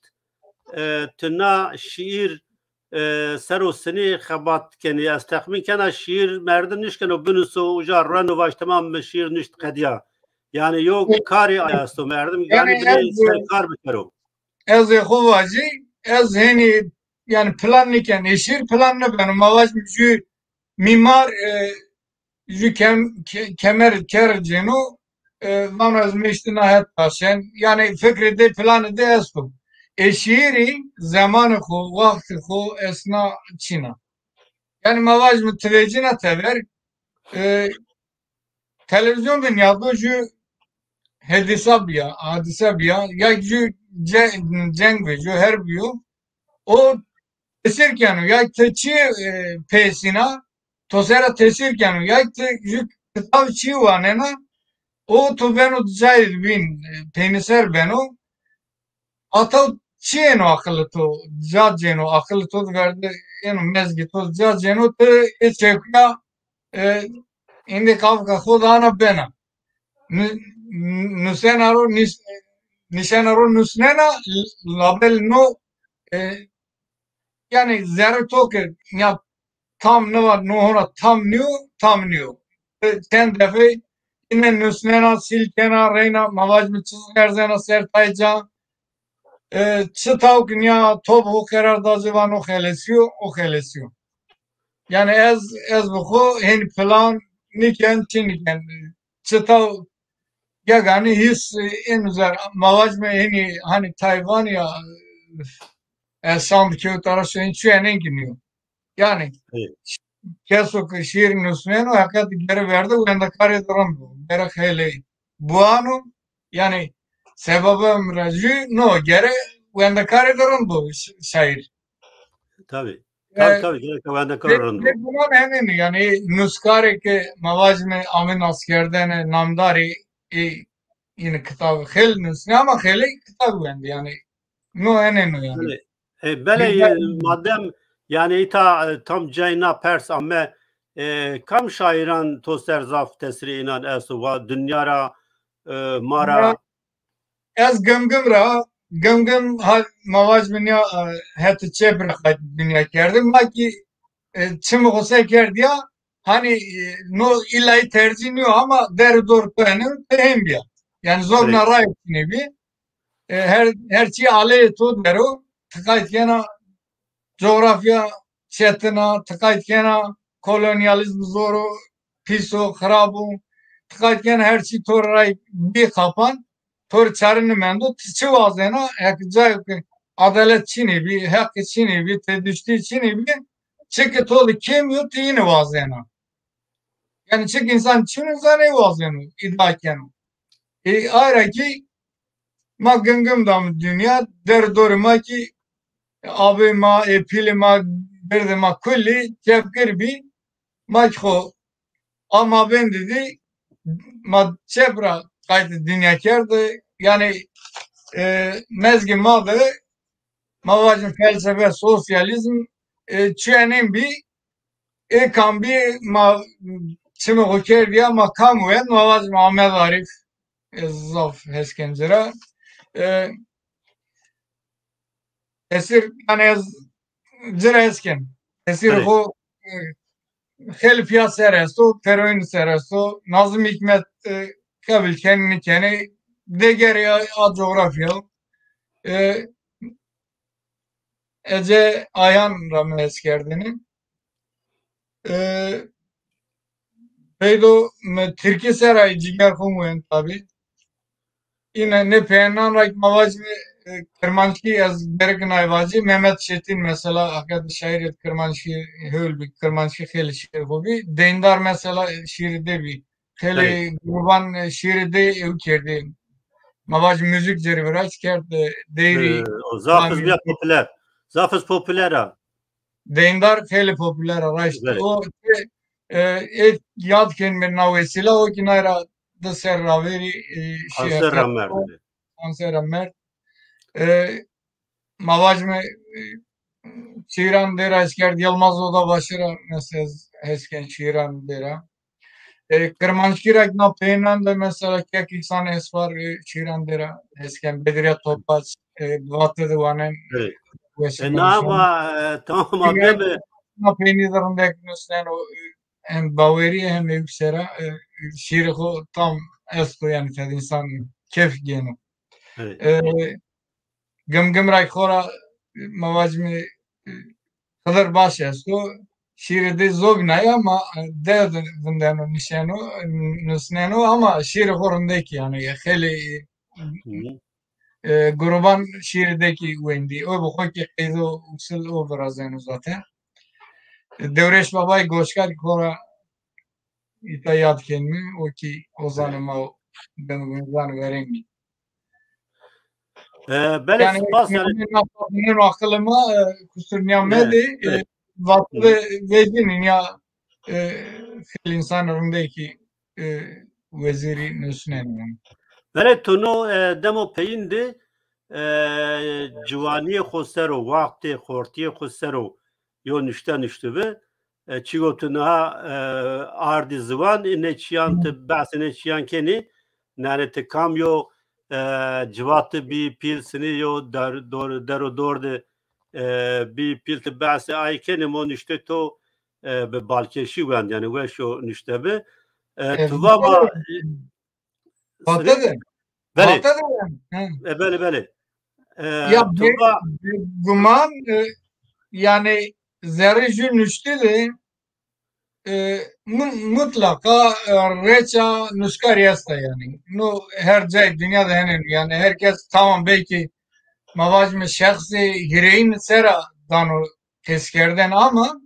e, tu na şîîr e, ser o sinî xebat kenî. Ez texmîn kena şîîr merdim nişkeno binuso, uca reno vaj temam mi şîîr nişt qedîya. Yanî yo karî ay esto, merdim yanî binê ez, ser kar bikero. Ez ê xo vajî, ez henî yanî plan nîken, ê şîîr plan nêbeno. Ma vajî jû mîmar, e, jû kem-, ke-, kemer ker cêno, e, vano ez meştî na het taşen. Yanî fikrê de, planê de esto. Ê şîîrî zemanê xo, wextê xo, esna çin a. Yanî ma vajîme ti vecîna tever, e, televîzyon de nîyado jû hedîsa bîya, hadîse bîya, ya jû ce-, ceng vejîyo, herb bîyo. O tesîr keno, ya ti çi, e, pêsîna, to sera tesîr keno, ya ti jû kitab çî wanena, o to beno cayê bîn, e, peynîser beno. Ata çi êno aqilê to, ca cêno, aqilê to de verde êno, mezgê to de ca cêno, ti ê çekuya, e, îndî kavka xo de ana bena. Nu-, nu-, nusena ro, nus-, nişena ro nusnena, labelê no, e, yanî zerrê to ke ya tam niva, no hona tam nîyo, tam nîyo. E, çend defe îne nusnena, sîl kena, reyna, ma vajîme çiz erzena ser tay ca. E, çi taw ke nîya top xo qerar da ci, vano xelesîyo, o xelesîyo. Yanî ez, ez bi xo hên plan nîken, çi nîken. Çi taw Geganî hîs, e, în uzer, ma vacime hînî, hanî Tayvan ya, e, Soundcloud ara şoyîn çuye nêgînîyo. Yanî, keso ke şîîr nusneno, heqet gere verde wendekarê de rind bo. Gere xeylê buano, yanî, sebebê mi ra jû no, gere wendekarê de rind bo ş-, şaîr. Tabî. E, Tabî, tabî, gerek wendekar rind bo. Guman henîn, yanî, nuskarê ke ma vacime ame naskerdene, namdarî, e, yine kitab xeylê nusnê ama xeylê kitab wendî, yanî, no henî no, yanî. Belê, e, belê, e, madem, yanî, îta, e, tam cayê na pers ame, e, kam şaîran to ser zaf tesîrê înan esto, va dinya ra, e, ma ra? Ya, ez Gimgim ra, Gimgim ha, ma vacime nîya, e, hetê çep ra qayt dinya kerde. Ma kî, e, çimê xo se kerd ya, hanî, e, no îlayî tercîh nîyo ama der û dor to ene, to hên bîya. Yanî zobîna raye çinê bî. E, her, her çî aleyê to der o, ti qayt kena cografya çetin a, ti qayt kena kolonyalîzm zor o, pîs o, xirab o, ti qayt kena her çî to rê ray bî qapan, to rê çare nimendo, ti çi wazena, heke cayo ke edalet çinê bî, heqî çinê bî, têduştî çinê bî, çi ke to de kêmî yo, ti yîne wazena. Yanî çik însan çin o zanê wazeno, îdia keno. E, ay ra kî ma Gimgim dame dinya, der û dorê ma kî abê ma, ê pîlê ma, birdê ma kulî çepkir bî. Ma kî xo a mabên de dî, ma çep ra qaytê dinya kerde. Yanî, e, mezgê ma de ma vacin felsefe, sosyalîzm, e, çuye nên bî, ê kam bî, ma çimê xo kerdî ya, ma kam wend, ma vacin Amed Arîf, e, zaf hes ken ci ra. E, tesîr, yanî ez ci ra hes ken. Tesîrê xo, e, xeylê pîya ser esto, peroyîn ser esto. Nazım Hikmet, e, qebul kenî, nêkenî, degerê a, a cografya. E, Ece Ayan ra mi hes kerdêne. E, peydo mi tirkî ser a, ciger xo mi wend tabî. Îne nê peyênan ra kî ma vacî, e, kirmanckî ez gerek nay vacî. Mehmet Çetin mesela, heqet şaîrê kirmanckî hol bî, kirmanckî xeylê şîîrê xo bî. Deyndar mesela, e, şîîrê de bî. Xeylê Gurban, e, şîîrê de ew kerdî. Ma vacî muzîk ci rê viraşt kerd, e, deyrî. E, o zaf iz bîya populer. Zaf iz populer a. Deyndar xeylê populer a, raşt. O, e, e, yad kenîme na wesîla, o kî nay ra di serrî ravêrî, e, şîîr kerd. Kanser ra merd. Kanser ra merd. E, ma vacîme, e, şîîran dê ra hes kerd, Yılmaz Odabaşı ra mesela ez hes ken şîîran dê ra. E, kirmanckî ra kî na peyênan de mesela Kek İhsan Esvar, e, şîîran dê ra hes ken, Bedriye Topaç, e, Vate de wanen. E, na ama, e, tamam, na peynî de rindek nusneno, e, hem bawerî hem ewk sera, e, şîîrê xo tam esto, yanî ted însan keyf gêno. E, Gimgim ra kî xora, e, ma vacîme, e, Xidir Baş esto. Şîîrê de zobîna ya ama, e, dew de vindeno, nişeno, e, nusneno ama şîîrê xo rindekî, yanî xeylê, e, e, gruban şîîrê de kî wendî. O bi xo kî qeydo usul o virazeno zaten. E, Dewrêş Babay Goşkar kî xora îta yad kenîme, o kî ozanê ma, ben ozanê verênî. E, belê, yanî, spas, yanî, nêno aqilê ma, e, kusur nîya medê, e, vatê de vecînî nîya, e, xeylê însanê rindekî, e, wezîrî nusnenî. Belê, to no, e, demo peyîn de, e, ciwanîyê xo ser o, waxtê xortîyê xo ser o yo nuşte nuştibi. E, çîyo ti niha, e, ardî ziwan, nê çîyan ti behsê nê çîyan kenî, nanê ti kam yo, e, ciwatî bî, pîl sinî yo, der, dor, der û dor de, e, bî, pîl ti behsê ay kenî, mo nuştê to, e, bi balkêşî wend, yanî weş o nuşte bi. E, tu va ma, e, Vate de. Belê. Vate de yanî. Hı. E, belê, belê. E, ya tu be-, va be-, guman, e, yanî zerrê jû nuştî de, e, mu-, mutlaqa, e, rêça nuskarî esta yanî. No her cayê dinya de hene, yanî her kes, tamam, belkî ma vacime şexsê hîrêyin sera dano têskerdene ama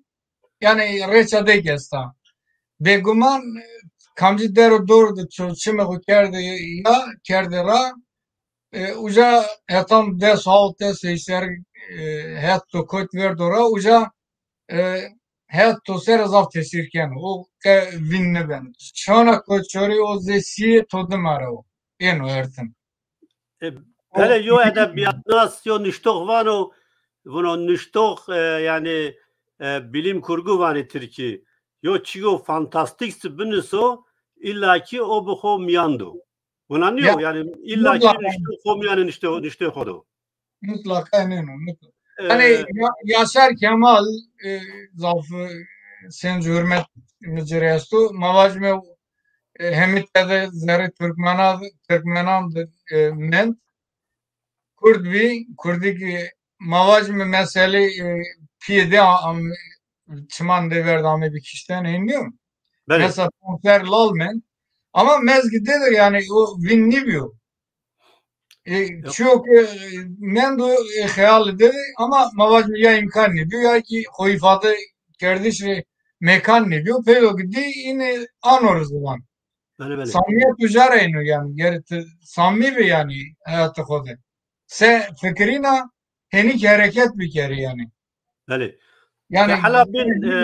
yanî rêça de esta. Bêguman, e, kamcî der û dor de ço çimê xo kerde ya, kerde ra, e, uca hetan des, hawt des sey ser, e, het to kot verdo ra, uca, e, het to ser zaf tesîr keno. O qe vîn nêbeno. Çona kot çorî o zê sîyê to dima ra o. Êno hertim. E, belê, yo edebîyatnas, yo nuştox vano, vano nuştox, e, yanî, e, bilim kurgu vanê tirkî. Yo çîyo fantastîk zî binuso, îlla kî o bi xo mîyan do. Wina nîyo, yanî îlla kî nuştox xo mîyanê nuştox, nuştox xo do. Mutlaqa êno, mutlaqa. E, yanî Ya-, Yaşar Kemal, e, zaf, e, senc hurmet mi ci rê esto. Ma vacime, e, hemî tede zerrê Tirkmenan, Tirkmenan de, e, mend. Kurd bî, kurdî kî ma vacime meselê, e, pîyê de am-, çiman de verd ame bî kişten, hên nîyo. Belê. Mesela Ponser Lal mend. Ama mezgî de de yanî o vîn nîbîyo. E, çiyo ke, e, mendo, e, xeyalî de, ama ma vacime ya îmkan nêbîyo ya kî xo îfade kerdiş rê mekan nêbîyo. Peydo ke dî înî ano ra ziwan. Belê, belê. Samîyet uca ra êno yanî. Gerê ti samî bî yanî heyatê xo de. Se fikirîna henî kî hereket bikerî yanî. Belê. Yanî ti hela bin, e,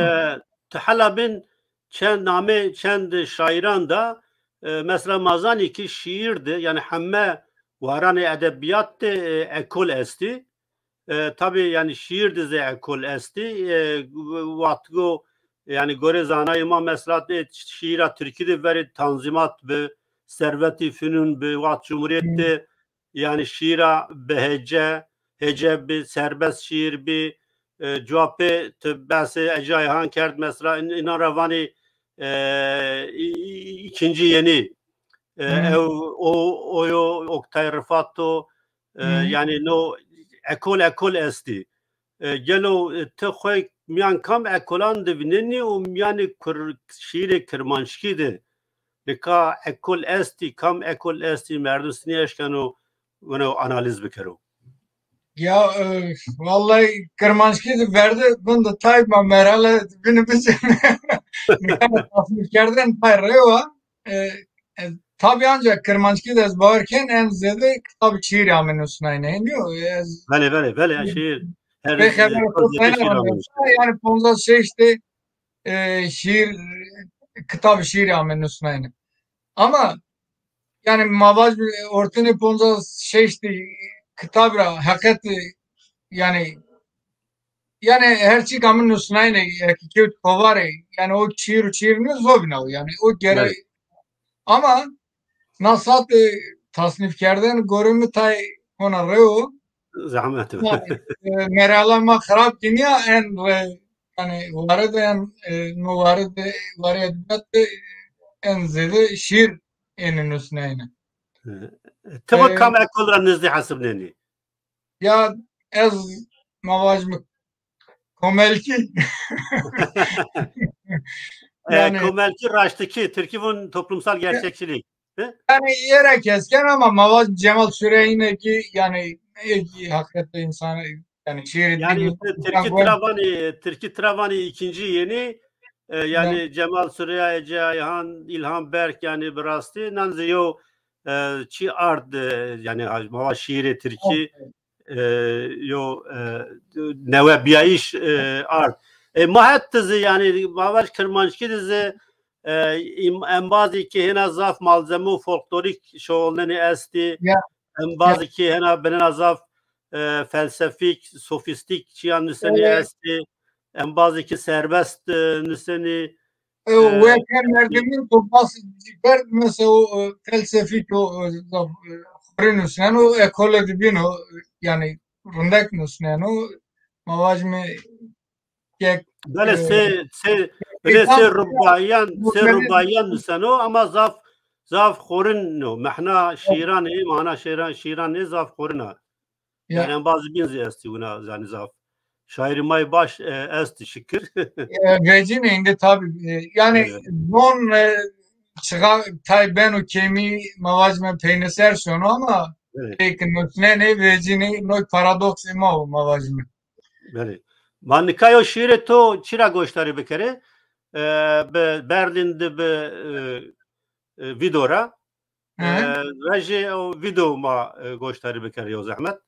ti hela bin çend namê çend şaîran da, e, mesela ma zanî kî şîîr de, yanî heme waranê edebîyat de, e, ekol estî. E, tabî yanî şîîr de zî ekol estî. E, vatgo, yanî gorê zanayê ma mesela, e, şîîra tirkî de verê Tanzîmat bi, Servetî Fünun bi, Vat Cumhurîyet de, yanî şîîra bi hece, hece bi, serbest şîîr bi, e, cuwa pê ti behsê Ece Ayhan kerd mesela, în-, înan ra vanî, e, î-, î-, îkincî yenî. E, ew, o, o yo Oktay Rifat o, e, yanî no ekol ekol estî. E, gelo, e, ti xo mîyan kam ekolan de vînenî û mîyanê kur-, şîîrê kirmanckî de nika ekol estî, kam ekol estî, merdim sinî eşkeno wino analîz bikero? Ya, e, wallahî kirmanckî de verde bin de tay ma merhale bîne bizî. Nika tasnîf kerdene tay rew a. E, e, tabî ancak kirmanckî de ez bawer ken en zêde kitabê şîîrî ame nusnayene. Hênî yo, ez Belê, belê, belê, ya şîîr. Her, bê xeber e, to xeber şîîr ame. Yanî ponzas şeş de, e, şîîr, kitabê şîîrî ame nusnayene. Ama yanî ma vaj, e, ortênê ponzas şeş de kitab ra heqet, e, yanî yanî her çî ke mi nusnayne, eke kewt kovarê, yanî o şîîr û şîîr nîyo, zobîna o, yanî o gere. Evet. Ama na sat, e, tasnîf kerdene gorê mi tay hona rew o. Zehmet. Ma, e, merhala ma xirab kî nîya en re, yanî ware de en, e, no ware de, warê edebîyat de en zêde şîîr ênê nusnayene. E, ti ma, e, kam ekol ra nizdî hesibnenî? Ya ez ma vajîme komelkî. E, yanî komelkî raştikî, tirkî vûn toplumsal gerçekçilik. He? Yanî yere kesken ama ma vajîme Cemal Süreya îne kî yanî ê kî hakikaten însanî yanî şîîrê yanî dî tirkî tira vanî, tirkî tira vanî îkincî yenî, e, yanî Cemal Süreya, Ece Ayhan, İlhan Berk yanî bi rastî nan zî yo e, çî ard, e, yanî, ma va şîîrê tirkî, e, yo, e, newe bîyayîş, e, ard. E, ma het de zî, yanî, ma vaj kirmanckî de zî, e, îm-, embazî kî hêna zaf malzemo folklorîk şoxulnenî estî. Ya. Embazî kî hêna binena zaf, e, felsefîk, sofîstîk çîyan nusenî estî. Embazî kî serbest, e, nusenî. E, e, weke merdimîn to bas kerd, mesela o, e, felsefîk o, e, zaf, e, xorî nusneno, ekole de bîno, e, yanî rindek nusneno. Ma vajîme kek, belê, e, sê, sê, belê, sê rubaîyan, sê rubaîyan nuseno ama zaf, zaf xorîn o. Mehna şîîran ê, mana şîîran, şîîran ê zaf xorîn a. Ya. Yanî embazî bîn zî estî wina, yanî zaf. Şaîrê ma yê baş, e, estî şikir. E, vecîne êndî tabî, e, yanî Evet. zon, e, çixa tay beno kêmî, ma vajîme peyniser sono ama Evet. peyke nusnenê, vecîne, no paradoksê ma o, ma vajîme. Belê. Ma nika yo şîîrê to çira goşdarî bikerê? E, bi Berlin de bi, e, e, Vîdo ra. Hı hı. E, vejê o Vîdo ma, e, goşdarî bikerê yo zehmet.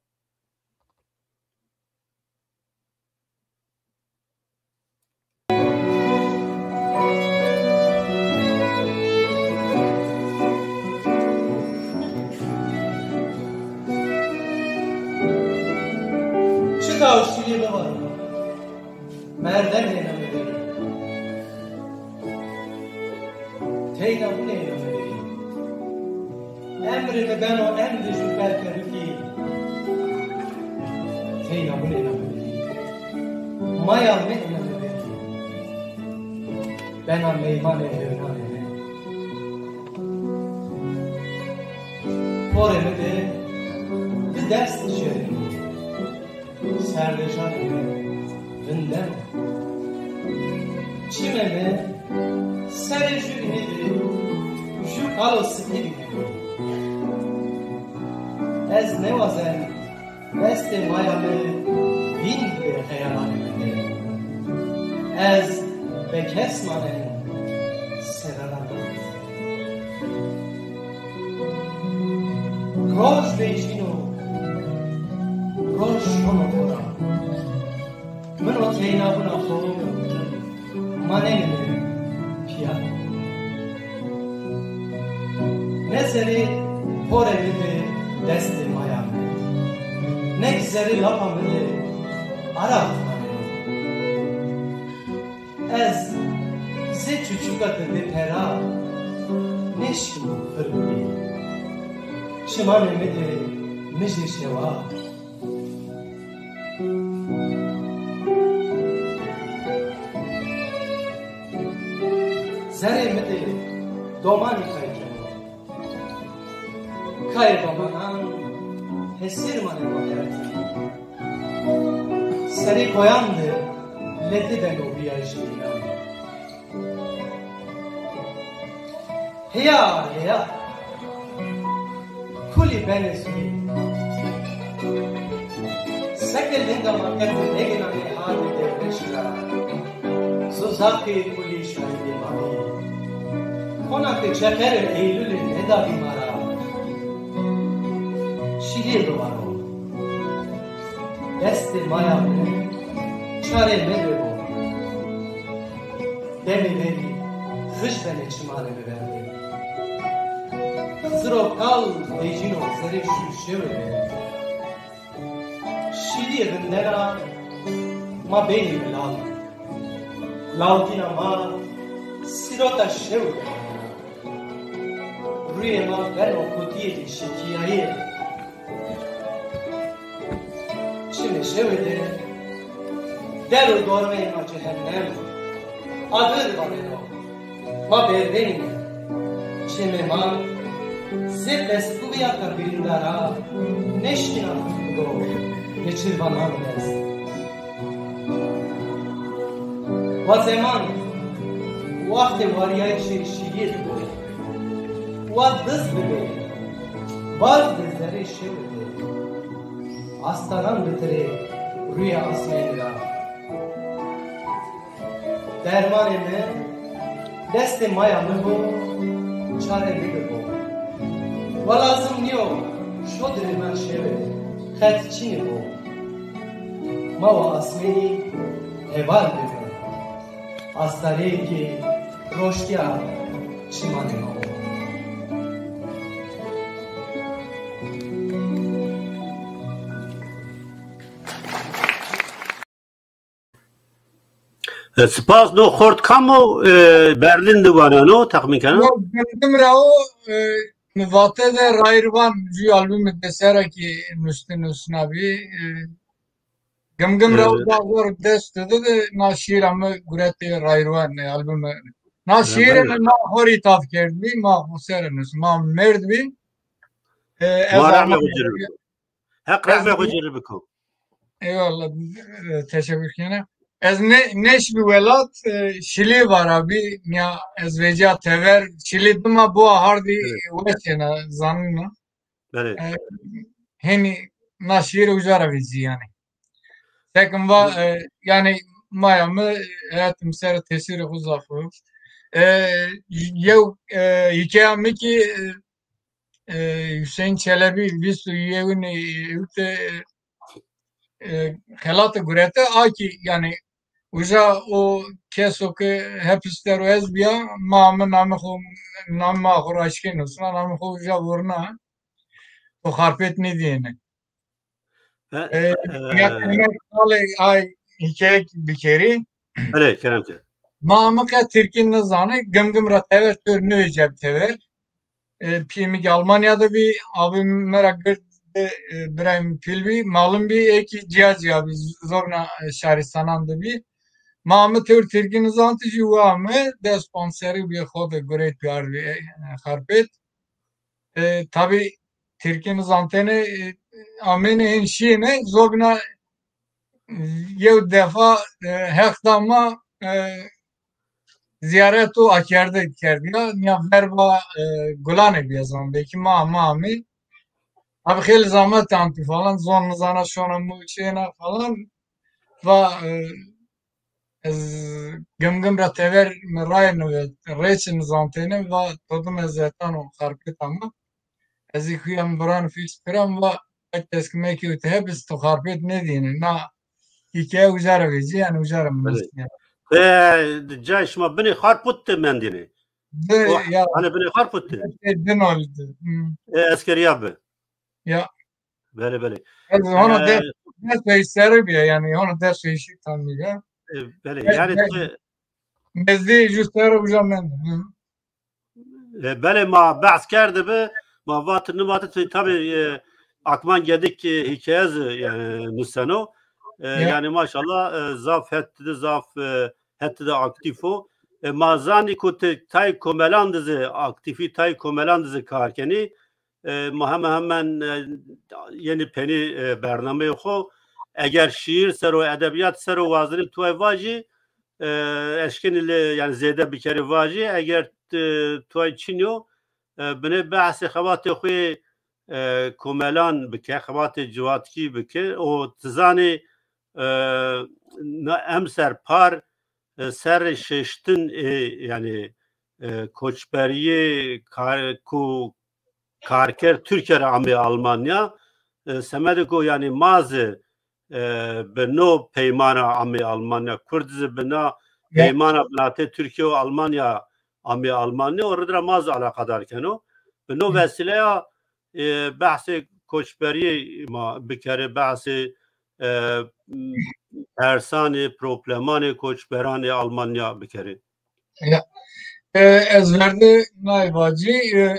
Çita o şîîrî bivaro. Merdem êna mi verî. Teyna win êna mi verî. Emrê mi beno endî jû berkerikî. Teyna win êna mi verî. Maya mi êna mi verî. Bena meymanê hewnanê mi. Porê mi de di dest şêrînî. Serdeşanê mi vindeno. Çimê mi serê jû inî de jû kalo sipî vîneno. Ez nêwazen destê maya mi vînd bê xeyalanê mi de. Ez bekes manen serara mi. Roj vejîno, roj şono xo ra. Min o teynabûna xo manenê mi pîya. Ne zerrê porê mi de destê maya mi, ne kî zerrê lapa mi de araq maneno. Ez zê çuçuka de bêpera nêşkîno pir bî. Çimanê mi de mijê şewa. Zerrê mi de domanî kay keno. Kayê domanan hesir maneno hertî. Serê koyan de leti beno bîya jî înan. Heya, heya. Kulî benê zûyî. Seke linga ma qet nêgînanê hardê dewreşî ra. Zuzaqê kulî şahidê ma bî. Kona ke çeqerê Eylulî nêdabî ma ra. Şîrî bivaro. Destê maya mi çarê mi bibo. Demê verî xij benê çimanê mi verde. Xiziro kal vecîno zerê şûşewe de. Şîrî vindena ma benîme lal. Lalgîna ma sîrota şewe de. Rûyê ma beno kotîyê şikîyayê. Çimê şewe de der û dormeyê ma cehennem, adir vaneno. Ma berdênîme. Çimê ma zê pestûyaka birînda ra nêşkîna xurt bido, geçirvanan dest. Wa zeman, waxtê warîyayîşê şîrî bibo. Wa diz bibê, baz bê zerrê şewe de. Astaran bitirê rûyê asmênî ra. Dermanê mi destê maya mi bo, çarê mi bibo. Wa lazim nîyo şodirê ma şewe, qet çinî bo. Ma wa asmênî heval bibî. Astareyêkê roştîya çimanê ma bo. E, spas. No xort kam o, e, Berlin de waneno, texmîn kena? No, Berlin ra o, e, mi vate de Rayirvan, jû albumê de sera kî nustî nusnabî, e, Gimgim ra o da zor dest de de na şîîra mi guretê Rayirwan, e, albumê. Na şîîrê mi ma xo rê îtaf kerdbî, ma xo ser nus, ma merdbî. E, ez Ma rehmê xo ci rê biko. Heq rehmê xo ci rê biko. Eyvallah, e, teşekkür kena. Ez ne, neşbî welat, e, Şilî vara bî, ya ez vecîya tever, Şilî dima bua hardî Evet. Weşêna zanîna. Belê. E, Henî na şîîrê uca ra vecî yanî. Sekim va, Evet. e, yanî maya mi, heyatê mi ser tesîrê xo zaf o. E, yew, e, hîkaya mi kî, e, e, Hüseyin Çelebi vîst û yewin ewte, e, xelate gurete, a kî, yanî, uca o keso ke hepis der o ez bîya, ma mi namê xo, namê ma xo ra eşkên usna, namê xo uca vurna, to Xarpêt nêdîyêne. E, E, e, ya kelîme qalê ay hîkayek bikerî. Belê, kerem ke. Ma mi qe tirkî nizanê, Gimgim ra tever, tewr nêvecîyabî tever. E, pîyê mi kî Almanya de bî, abê mi ra gird de, e, birayê mi pîl bî, malim bî, ê kî cîya cîya bî, zobîna, e, şarîstanan de bî. Ma mi tewr tirkî nizantî jî wa mi des panc serrî bî xo de gureyt bî ardbî, e, Xarpêt. E, tabî tirkî nizantêne, e, amêne hên şîyêne, zobîna yew defa, e, Heq da ma, e, zîyaret û akerde kerdîya. Nîya verba, e, Gulanê bîya zan. Belkî ma, ma amê. Abi xeylê zamet antî falan, zon nizana şona mu çêna falan. Va, e, ez Gimgim ra tever mi raye nivet, rêçi nizantêne, va to dime ez etano Xarpêt ama. Ez ê kuya mi biran fîs piram va, tek teskimekî û te hepis to Xarpêt nêdîyêne. Na hîkaye uca ra vecî, yanî uca ra mi Belê. nusîya. E, cayê şima binê Xarpût de mendîne. Di, O, ya, hani binê Xarpût de. Şey, din oldu. Hı. E, eskerîya bi. Ya. Belê, belê. Ez hona E, des, des serrî bîya, yanî hona des şî tam bîya. E, belê, Be-, yanî be-, ti Bezdî ju serrî uca mendo. Hı. E, belê, ma behs kerdibi, ma vat nivatê ti tabî, e, Akman Gedik, e, hîkaye zî, e, nuseno. E, Ya. yanî maşallah, e, zaf het de, zaf, e, het de aktîf o. E, ma zanî ku ti tayê komelan de zî aktîfî, tayê komelan de zî kar kenî. E, ma hemen hemen, e, yenî penî, e, bernameyê xo. Eger şîîr ser o, edebîyat ser o wazenî tuway vajî, e, eşkenî lê, yanî zêde bikerî vajî. Eger, e, tuway çin yo, e, binê behsê xebatê xo yê, e, komelan bike, xebatê ciwatkî bike. O ti zanî, e, na emser par, e, serrê şeştin ê, yanî, e, koçberîyê kar-, ku karker Tirkîya ra amê Almanya. E, semedê ku yanî ma zî, e, bi no peyman ra amê Almanya, kurd zî bi na Ya. peyman ra binatê Tirkîya û Almanya amê Almanya, o rid ra ma zî eleqedar keno. Bi no Hı. vesîleya, e, behsê koçberîyê ma bikerê, behsê, e, persanê, problemanê koçberanê Almanya bikerê. Ya. E, ez verde nay vacî, e,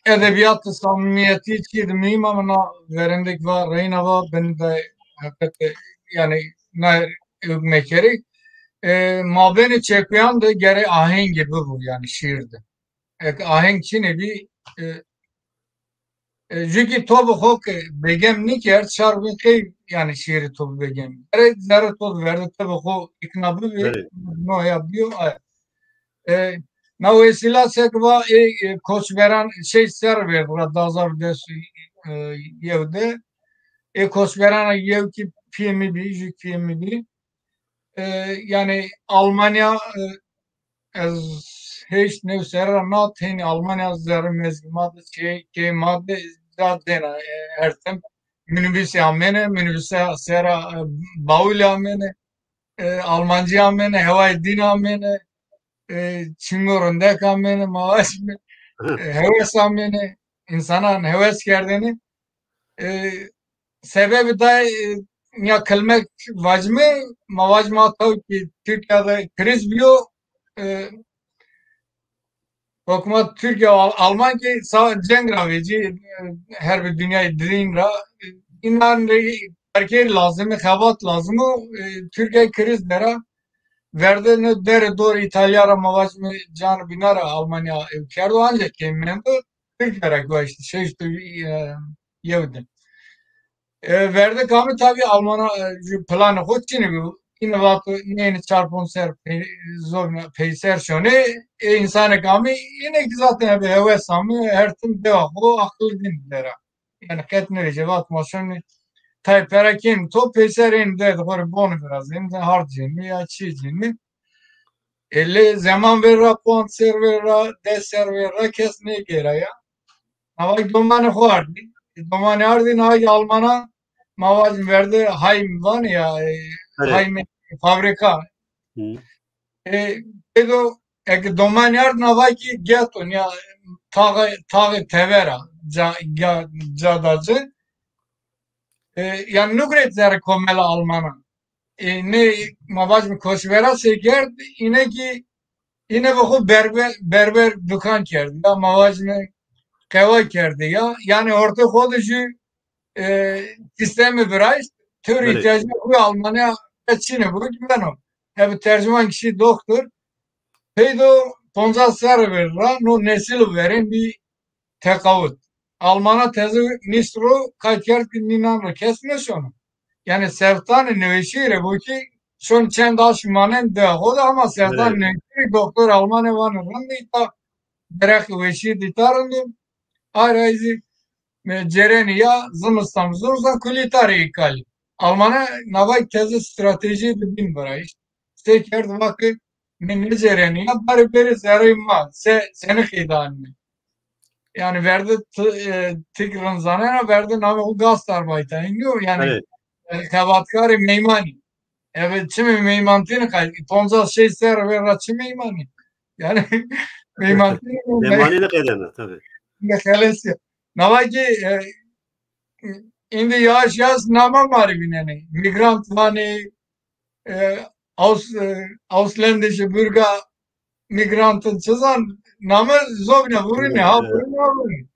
edebîyat samîmîyetî çî de muhîm ama na verendek va, reyna va, beni de heqete, yanî na ewk mekerî. E, mabênê çekuyan de gere ahengê bibo, yanî şîîr de. Eke aheng çinê bî, e, e, jûkî to bi xo ke begem nîkerd, şar bin qey, yanî şîîrê to bi begem. Gere zerrê to di verde, ti bi xo îkna bibî, Belê. no ya bîyo, ay. E, na wesîla sek va, ê, e, koçberan şey ser verd ra di hezar des, e, yew de. Ê koçberan yew kî pîyê mi bî, jû pîyê mi bî. E, yanî Almanya, e, ez heşt new serre ra na tenî Almanya zerrê mezgî ma de çê, key ma de ca dêna, e, her tim minibusî amêne, minibusî sera, e, bawulî amêne, e, Almancî amêne, hewayê dîn amêne, e, çîngo rindek amêne, ma vajîme, e, hewes amêne, însanan hewes kerdêne. E, sebebî day, e, ya kilmek vacime, ma vacime taw ki Tirkîya de kriz bîyo, e, hukmat Tirkîya, Al-, Alman ki sa-, ceng ra vecî, e, her bir dünyayı din ra, e, înan rê terkê lazim, xebat lazim o, e, Tirkîya kriz dera, verde no derê dor Îtalya ra ma vacime can bîna ra Almanya ew kerdo, ancak key mendo Tirkîya ra gueşti, şeşt û, e, yew de. E, verde kamî tabî Almana, e, ju planê xo çinî bi. Îne vato nêni çar ponc ser pey-, zor peyser şonê. E, insanê kamî îne ki zaten ebe hewes amî, her tim dewa xo aqil din dera. Yanî qet nêvejê vat ma şonî tay pera kên to peyser ên de xo rê bonî virazên, hard cênî ya çî cênî. E, lê zeman ver ra, ponc ser ver ra, des ser ver ra kes nêgêra ya. Navay domanê xo ardî. E, domanê ardî, navay Almanan, ma vacim verde Heim vanê ya, e, Heim fabrîka. E, pêdo eke domanê ard, navay ki Ghetto, ya taxê, taxê tever a, ca, ca, ca da ci. E, yanî nugret zerrê komela Almanan. E, nê ma vacim koçbera se kerd, îne ki îne bi xo berber, berber dukan kerd ya, ma vacime qewa kerdî ya. Yanî ortê xo de jü, e, sîstemî virayîş, tewr îhtîyacê xo Almanya çinê bu, beno. Ebi tercüman kişî doktor. Peydo poncas serre ver ra no nesil verên bî teqawut. Almana teze nîst ro, qayt kerd ki nînan ro kes nêşono. Yanî sertanê nêweşîye rê bo ki şon çend aşm manên dewa xo de, ama sertanê nêweşîye rê doktor Almanê vanê rind îta, dereqê weşîye de îta rind o. Ayrî ayrî zî, e, cêrenî ya, zimistan zimistan kulî îta rê îkalî. Almana navay teze stratejîye de bîn virayîş. Se kerd, va ke mi nêcêrenî ya, barê bêrê zerreyê ma, se, senî qeyde anîme. Yanî verde ti-, e, tik rind zanena, verde namê xo Gastarbeiter yo, yanî, e, xebatkarê meymanî. Eve çimê meymantînî qayt, poncas şeş serre ver ra çi meymanî? Yanî meymantînî. Meymanî nêqeydena, tabî. Xeles ya. Navay ki, e, îndî yaş yaş nama ma rê vînenê. Migrant vanê, e, aus-, e, ausländische Bürger, Migranten, çi zan, name zobîna vurînê, ha vurînê, ha vurînê.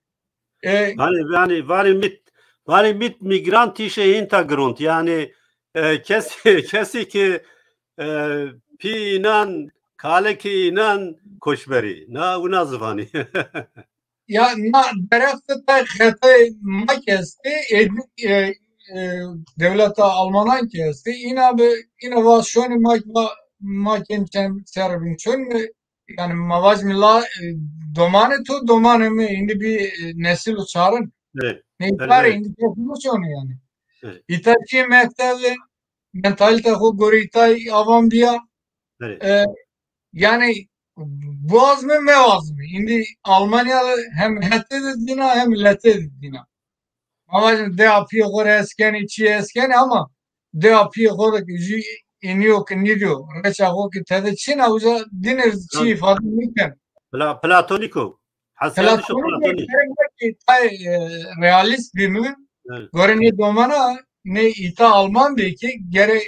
E, vanê, vanê, vanê mit, vanê mit Migrantische Hintergrund, yanî, e, kesî, kesî ki, e, pî înan, kalikê înan koçberî. Na wina ziwanî. Ya na derefte tay xetayê ma ki estê, e, e, e, dewleta Almanan ki estê, îna bi, îna va şonî ma ki va, ma ki çend serre bîn çon mi, yanî ma vacimî la, e, domanê to, domanê mi, îndî bî, e, nesil û çarin. Nê îta rê îndî kes nêşonê yanî. Îta şîyê mektebe, mentalîta xo gorê îta avan bîya. E, yanî biwazme mewazme. Îndî Almanya de hem hete de dîna hem lete de dîna. Ma vajin dewa pîyê xo rê hes kenî, çî hes kenî ama dewa pîyê xo de ki jü înîyo ki nîdîyo, reça xo ki tede çin a, uca dîne çî îfade nêkeno. Pla-, platonîk o. Hesiyatişo platonîk. Platonîk o, gerek ki tay, e, realîst bîme. Gorê nê domana, nê îta Alman bî ki gerê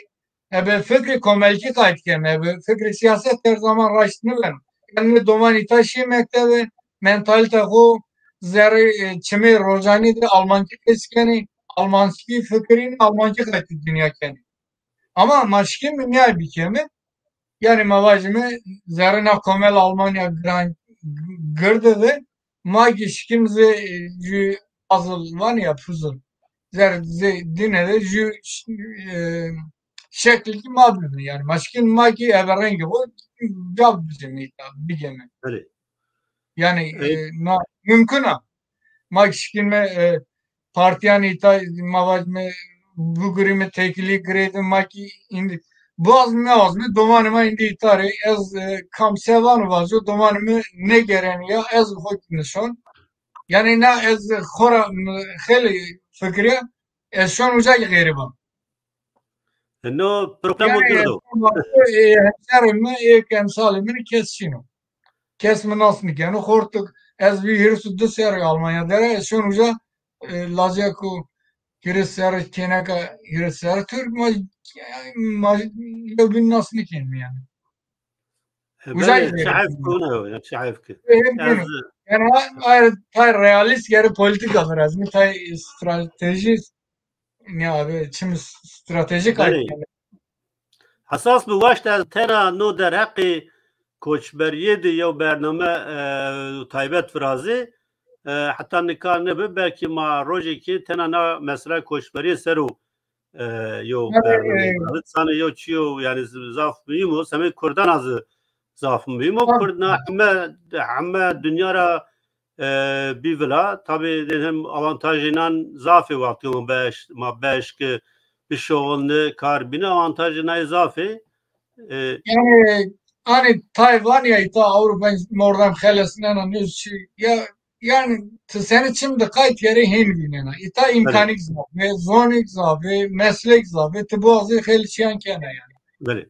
ebe fikrê komelkî qayt keme, ebe fikrê sîyaset her zaman raşt nêbeno. Yanî nê doman îta şîyê mektebe, mentalîta xo zerrê, e, çimê rojanî de almankî qesî kenê, almankî fikirînê, almankî qaytê dinya kenê. Ama ma şikîme nîyay bikeme, yanî ma vajîme zerrê na komel Almanya giran g-, girde de ma ki şikîme zê, e, jü puzzle vanê ya, puzzle. Zerrê zê dîne de jü ş-, e, şeklî ki ma bîme. Yanî ma şikîme ma ki ebe rengê xo ca bicime îta, bigeme. Belê. Yanî, e, na mumkun a. Ma ki şikîme, e, partîyan îta, ma vacime bigurîme tekîlî girêdî, ma ki îndî biwazme nêwazme domanê ma îndî îta rê. Ez, e, kam se vano vaco, domanê mi nêgêrenî ya, ez xo ki nişon. Yanî na ez xora mi xeylê fikirîya, ez şon uca ki xerîb a. No problemo gird o. Yanî, e, hemşerê mi, ê ki emsalê mi rê kes çin o. Kes mi nas nêkeno. Xortik, ez bî hîris û di serrî Almanya der a, ez şon uca, e, laceko hîris serrî, kêneka hîris serrî Tirk, ma, ma yewbîn nas nêkenîme yanî. E, uca belê, çi heyf ki, ne, ya, çi heyf ki. E, hep ez bîno. Yanî, a-, ayrı tay realîst, gerê polîtîka virazîme, tay stratejîst, ya, abi, çim stratejîk. Belê. Ayrı. Esas bi waşt ez tena no derheqê koçberîye de yew bername, e, taybet virazî. e, heta nika nêbi, belkî ma rojêkê tena na mesela koçberîye ser o, e, yo bername. Zanê yo çîyo, yanî z-, zaf muhîm o. Semê kurdan a zî zaf muhîm o. Kurd na heme, heme dinya ra, e, bî vila. Tabî, dê hem avantajê nan zaf ê, wextê ma beş-, ma beşkî, bişoxulnî, kar bînî, avantajê nay zaf ê. E, yanî, hanî tay vanî ya îta Ewropa mordem xelesnena, nêz çi ya, yanî ti senî çim de qayt kerê hên vînena. Îta îmkanîk zaf ê, zonîk zaf ê, meslek zaf ê, ti biwazê xeylê çîyan kena yanî. Belê.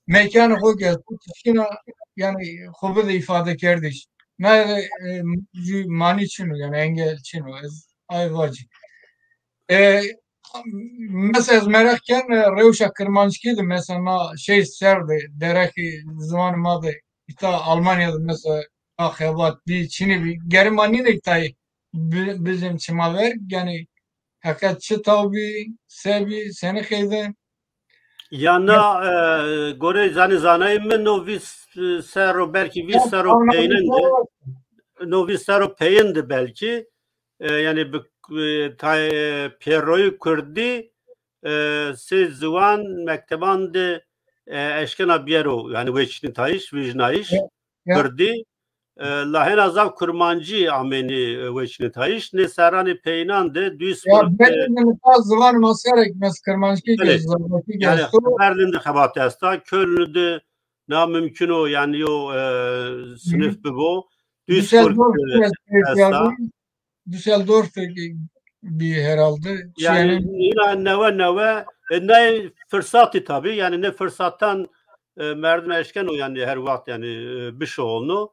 Mekanê xo ke tu tişkîna, yanî, xo bide îfade kerdiş. Na, e, jû manî çin o, yanî engel çin o. Ez ay vacî. E, mesela ez mereq ken, e, rewşa kirmanckî de, mesela, ma şey ser de, derexê ziwanê ma de, îta Almanya de mesela a xebat bî, çinî bî. Gerê ma nîne tay bi-, bizim çima ver, yanî heqet çi taw bî, se bî, senî xeyde? Ya na, e, gorê zanî zanayê mi no vîst serro, belkî vîst serro peynîn de, no vîst serro peyin de belkî, e, yanî bi, e, tay, e, pêroyî kurdî, e, sey ziwan mekteban de, e, eşkena biyero, yanî weçînitayîş, vîjnayîş. Ya. Kirdî, e, la hêna zaf kurmancî amênî, e, weçînitayîş. Nê serranê peyînan de Duisburg de, belê, de nika ziwan ma ser ek, mes kirmanckî ke, belê, zazakî ke, yanî esto. Berlin de xebat esta, Köln de na mumkun o, yanî yo, e, sinif bibo. Duisburg, Düsseldorf de, e, esta. Düsseldorf bî herhalde. Yanî, yanî îna newe newe, e, ney firsatî tabî, yanî nê firsatan, e, merdim eşkeno, yanî her wext, yanî, e, bişuxulno.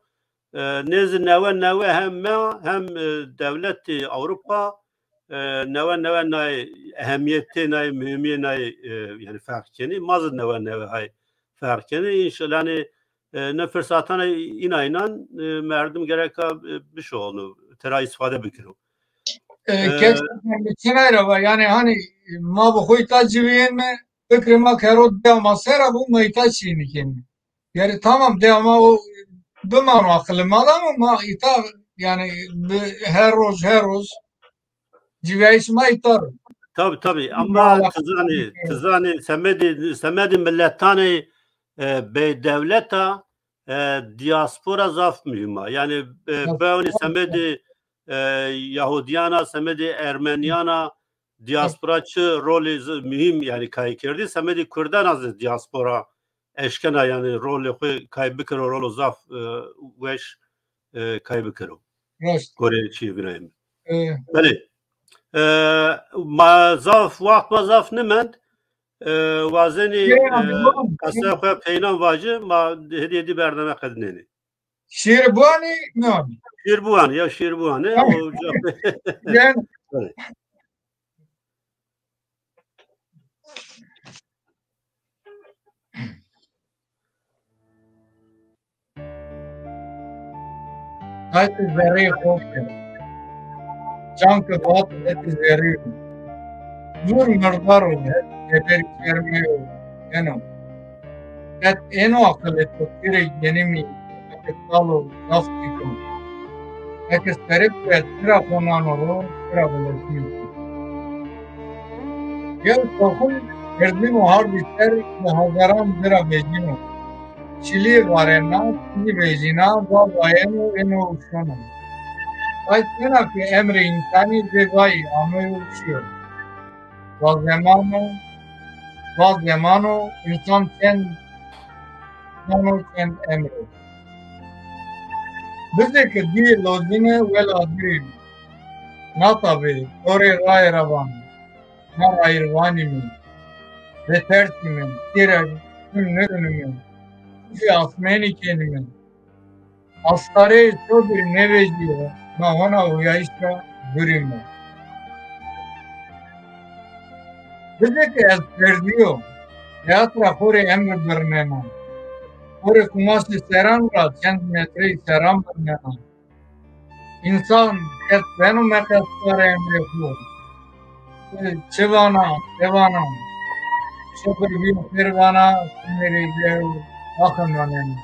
E, nê zî newe newe hem ma hem, e, dewletê Ewropa, e, newe newe nay ehemîyetê, nay muhîmîyê nay, e, yanî ferq kenî. Ma zî newe newe hay ferq kenî. Înşallah, yanî, e, nê firsatan îna înan, e, merdim gereka, e, bişuxulno, tera îstîfade bikiro. E, e, kes çinay ra va, yanî, hanî, ma bi xo îta civîyênme, fikrê ma ke ro dewa ma ser a bo, ma îta çîyê nîkenîme. Yanî tamam, dewa ma o bimano aqilê ma de ama ma îta, yanî, bi her roj, her roj civîyayîş ma îta ro. Tabî, tabî. Ama ti zanî, ti zanî semedê, semedê miletanê, e, bêdewlet a, e, dîaspora zaf muhîm a. Yanî, e, bewnî semedê, e, Yahudîyan a, semedê Ermenîyan a, dîaspora çi rolê z-, muhîm, yanî, kay kerdî. Semedê kurdan a zî dîaspora eşkena, yanî, rolê xo kay bikiro, rolo zaf, e, weş, e, kay bikiro. Raşt. Gorê çîyê vînayê mi. E. Belê. E, ma zaf, wext ma zaf nimend. E, wazenî, e, qesaya xo peynan vacî, ma hêdî hêdî bername qedinenî. Şîîr biwanî, nîwanî? Şîîr biwanî, ya şîîr biwanî. Tamam. O ca- Yanî. Evet. Qaytê zerreyê xo ke. Can ke vat hetê zerrî yo. Zûr mirdar o, het teberî şermê yo, eno. Qet êno aqilê to pîrê genimî, eke sal o, zaf çîk o. Eke serê to ya çira xo nano ro, çira veleşîyo. Yew toxim girdîno hardî ser, bi hezaran ci ra vejîno. Çilîyê varena, çilî vejîna, va vayeno, êno û şono. Tay sena ke emrê însanî zê vayî ameyo û şîyo. Va zeman o, va zeman o, însan çend zano, çend emr o. Bizê ke dîyê lozîne, wela dirî. Natabê, to rê raye ra vano. Na rayirvanîme, vetersîme, têra çim nêdunîme, çufê asmênî kenîme. Astareyê to bîr nêvejîyo, ma hona huyayîş ra gurîme. Bizê ke ez ferdî yo, heyat ra xo rê emr birnena. Xo rê kumaşê seran ra çend metreyî seran birnena. Însan qet beno meqesdarê emrê xo? Çi vana, se vana? Şukir bîyo xêr vana, sinirê dew axe maneno.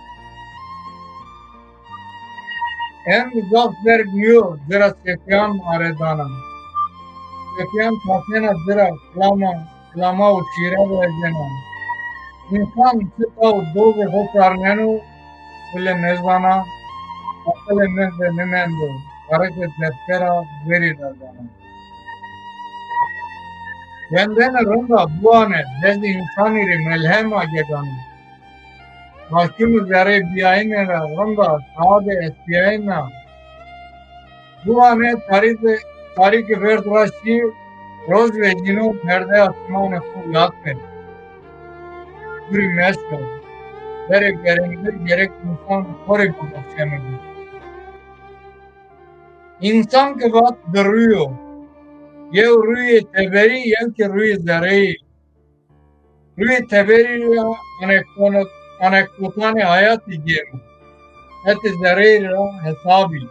Em zaf berg nîyo, ci ra çepîyan ma re dana. Çepîyan tasena ci ra kilama, kilama û şîre vejena. Însan çita û dozê xo karneno, bile nêzana, aqilê min de nêmendo, xereke deftera verî ra zana. Wendene rind a biwane, dezê însanî rê melhem a gegano. Mahkûm û zerrê bîyayene ra rind a saade estbîyayena. Biwane tarî de, tarî ke verd ra şî, roj vejîno, perde asmanê xo yad keno. Gurî meşka. Verê verênde gerek însan xo rê bibexşeno. Însan ke vat di rû yo. Yew rûyê teberî, yew kî rûyê zereyî. Rûyê teberî ra anekdot-, anekdotanê hayatî gêno. Hetê zereyî ra hesabî.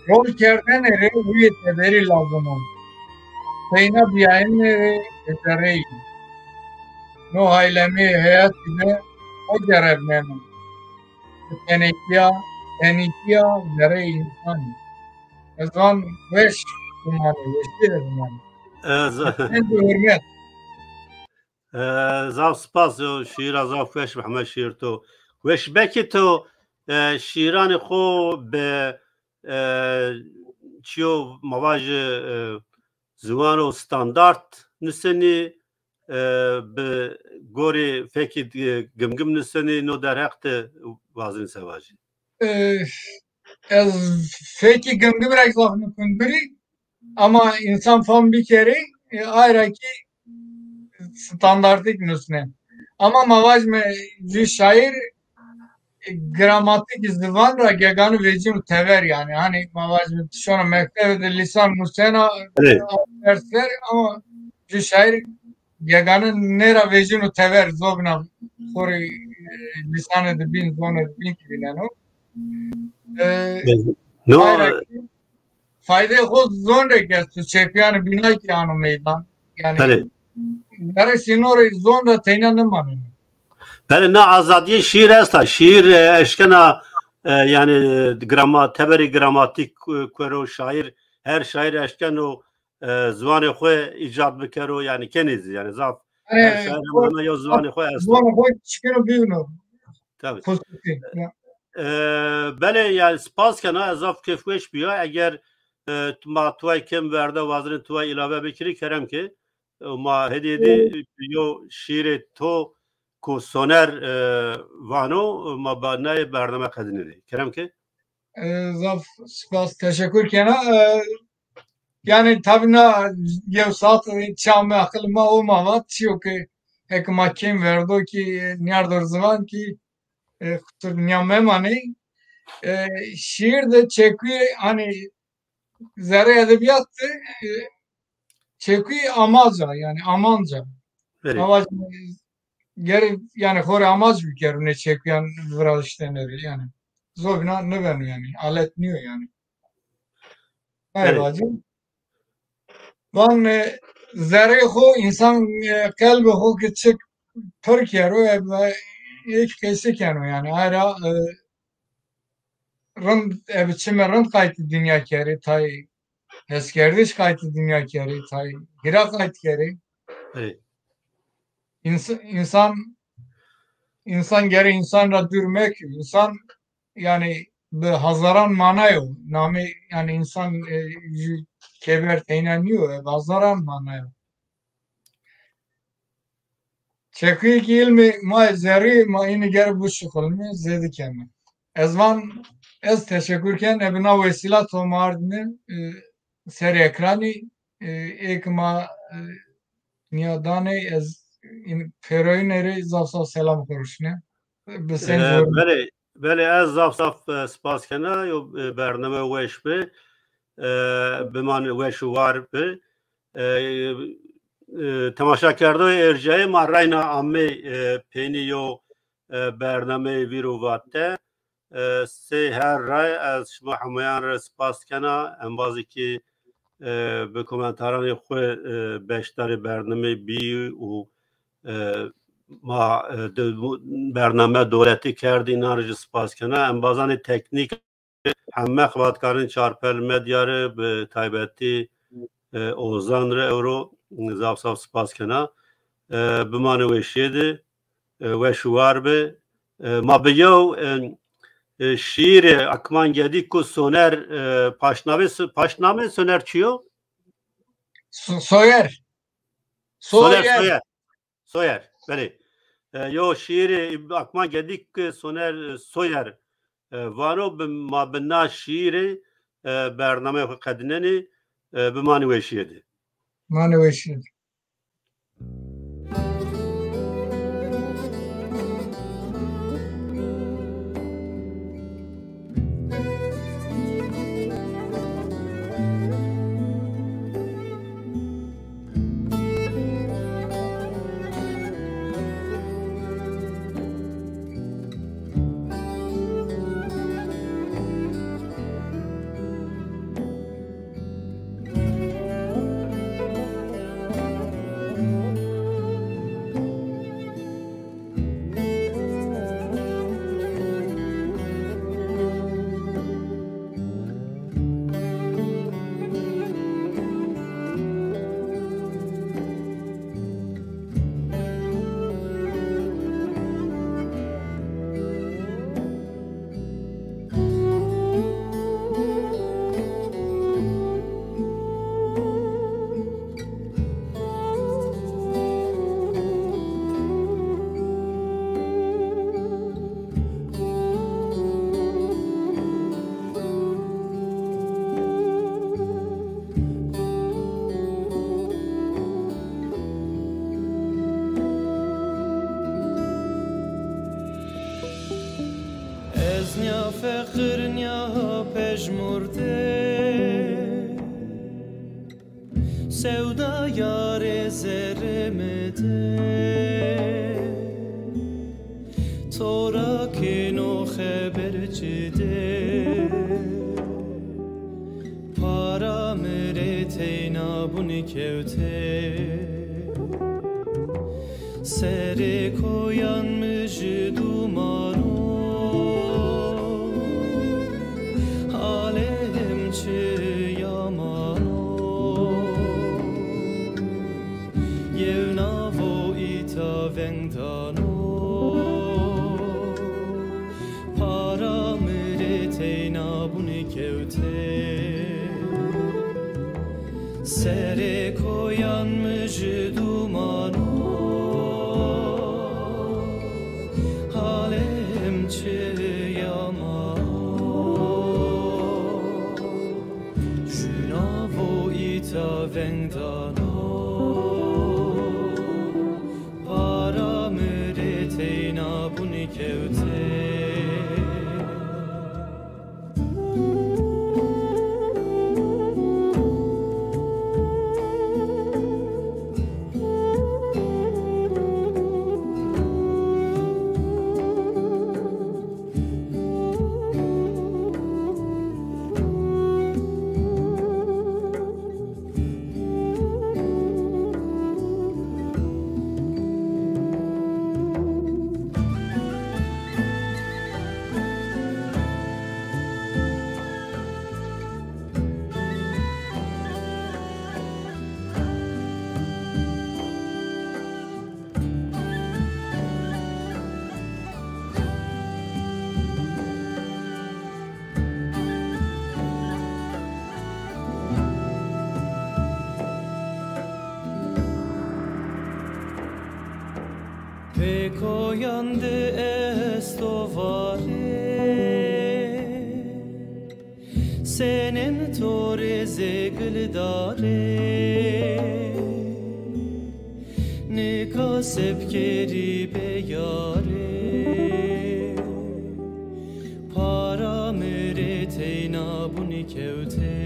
Rol kerdene rê rûyê teberî lazim o. Teyna bîyayene rê zereyî. No haylemeyê hayatî de o cerebneno. Tenêkîya, tenêkîya zereyê însanî. Ez van weş bimanê, weşîye bimanê. Ez, Hende hurmet. E, zaf spas, o şîîra zaf weş bi, heme şîîr to weş. Belkî to, e, şîîranê xo bi, e, çiyo ma vajî, e, ziwano standart nusenî, e, bi gorê fekî, e, Gimgim nusenî, no derheq de wazenî se vajî? E, ez fekî Gimgim ra zaf nûkundurî, ama însan fam bikerî, e, ay ra kî standartîk nusne. Ama ma vajîme jû şaîr, e, gramatîkî ziwan ra gegano vecîno tever yanî. Hanî ma vajîme ti şona mektebe de lîsan musena, Evet. ders ver ama jû şaîr gegano nê ra vecîno tever, zobîna xo rê, e, lîsanê de bîn, zonê de bîn kî vîneno. E, No, ay ra kî faydeyê xo zon rê ke esto, çepîyanê bînay kî ano meydan. Yanî, Belê. Gerek sînorê zon ra teyna nêmaneno. Belê, na azadîyê şîîr esta. Şîîr, e, eşkena, e, yanî, e, grama-, teberê gramatîk, e, kero şaîr, her şaîr eşkeno, e, ziwanê xo îcad bikero, yanî kenê zî, yanî zaf her Yanî, şaîr xo-, hema yo ziwanê xo esto. Ziwanê xo çikeno bîvno. Tabii. Xusûsî. Ya. E, belê, yanî spas kena, ez zaf kêfweş bîya. Eger, e, ma tuway kêm verda, wazenî tuway îlave bikirî, kerem ke. E, ma hêdî hêdî yo şîîrê to ku Soner, e, vano, ma ba nayê bername qedînenê. Kerem ke. E, zaf spas, teşekur kena. E, yanî tabî na yew saet, e, çawa mi aqil ma o ma vat, çiyo ke eke ma kêm verdo kî, e, nîyardo ziwan kî, e, qutur nîya memanê. E, şîîr de çekuyê, hanî, zerrê edebîyat de, e, çekuyê amac a, yanî amanc a. Belê. Ama gere, yanî, xo rê amac bikero nê çekuyan viraziştene rê, yanî. Zobîna nêbeno, yanî alet nîyo, yanî. Belê. Ay vacî. Van, e, zerrê xo însan, e, qelbê xo ke çik pir kero, e, ê kî qeyse keno, yanî. Ay ra, e, rind, ebe çime rind qaytê dinya kerê, tay heskerdiş qaytê dinya kerê, tay hîra qayt kerê. Ey. Însan, însan, însan gere însan ra dûr mekî. Însan, yanî, bi hazaran mana yo. Namê, yanî, însan, e, jû kêber teyna nîyo, e, bi hazaran mana yo. Çekuyê kî îlmê ma yê zerrî, ma înî ger bişuxulîme, zêde keme. Ez van, ez teşekur ken, ebe na wesîla to ma ardîne, e, serê ekranî, e, ê ke ma, e, nîya danê, ez în-, pêroyîne rê zaf zaf selam xo ruşne. Bi sen E, zor. Belê, belê, ez zaf zaf, e, spas kena, yo, e, bername weş bi. E, biman weş û war bi. E, e, temaşakerdoyê erjayê ma reyna amê, e, peynî yo, e, bernameyê Vîr û Vate. E, sey her ray ez şima hemeyan rê spas kena. Embazê kî, e, bi komentaranê xo, e, beşdarê bernameyî bî û, e, ma, e, de, bername dowletî kerdî, înan rê jî spas kena. Embazanê teknîk heme xebatkarên Çarpel Medya rê, bi taybetî, e, Ozan rê ewro zaf zaf spas kena. E, bimanê weşîye de, e, weş û war be. E, ma bi yew, e, e, şîîrê Akman Gedîk ku Soner, e, paşnavê, paşnamê Soner çi yo? So-, Soyer. Soner Soyer. Soyer. Soyer, belê. E, yo şîîrê Akman Gedîk, e, Soner, e, Soyer, e, vano, bi, ma bi na şîîrê, e, bernameyê xo qedînenê, e, bimanê weşîye de. Manê weşîye de. Ez nya feqir, nya pejmurde, sewda yarê zerrê mi de. To ra kêno xeber cide, para mi rê teyna bun kewte. Serê koyan mi ji duman o, halê him çi yaman o. Yew navo îta veng dano, para mi rê teyna bun kewte. Serê koyan mi ji duman o, halê him çi yaman o. Ju navo îta veng dano, para mi rê teyna bun kewte. Pê koyan de esto vare, senem to rê zê gildare. Nika se bikerî bê yare, para mi rê teyna bun kewte.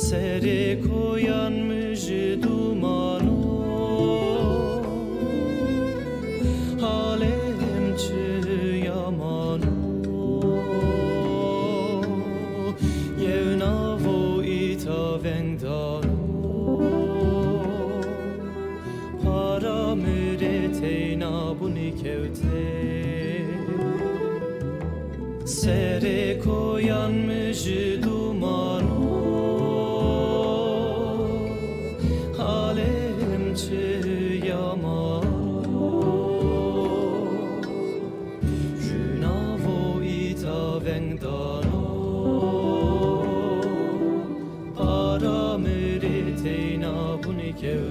Serê koyan mi ji duman o, halê him çi yaman o. Yew navo îta veng dano, para mi rê teyna bun kewte. Serê koyan mi ji duman o, halê min çi yaman o. Ju navo îta veng dano, para mi rê teyna bun kew.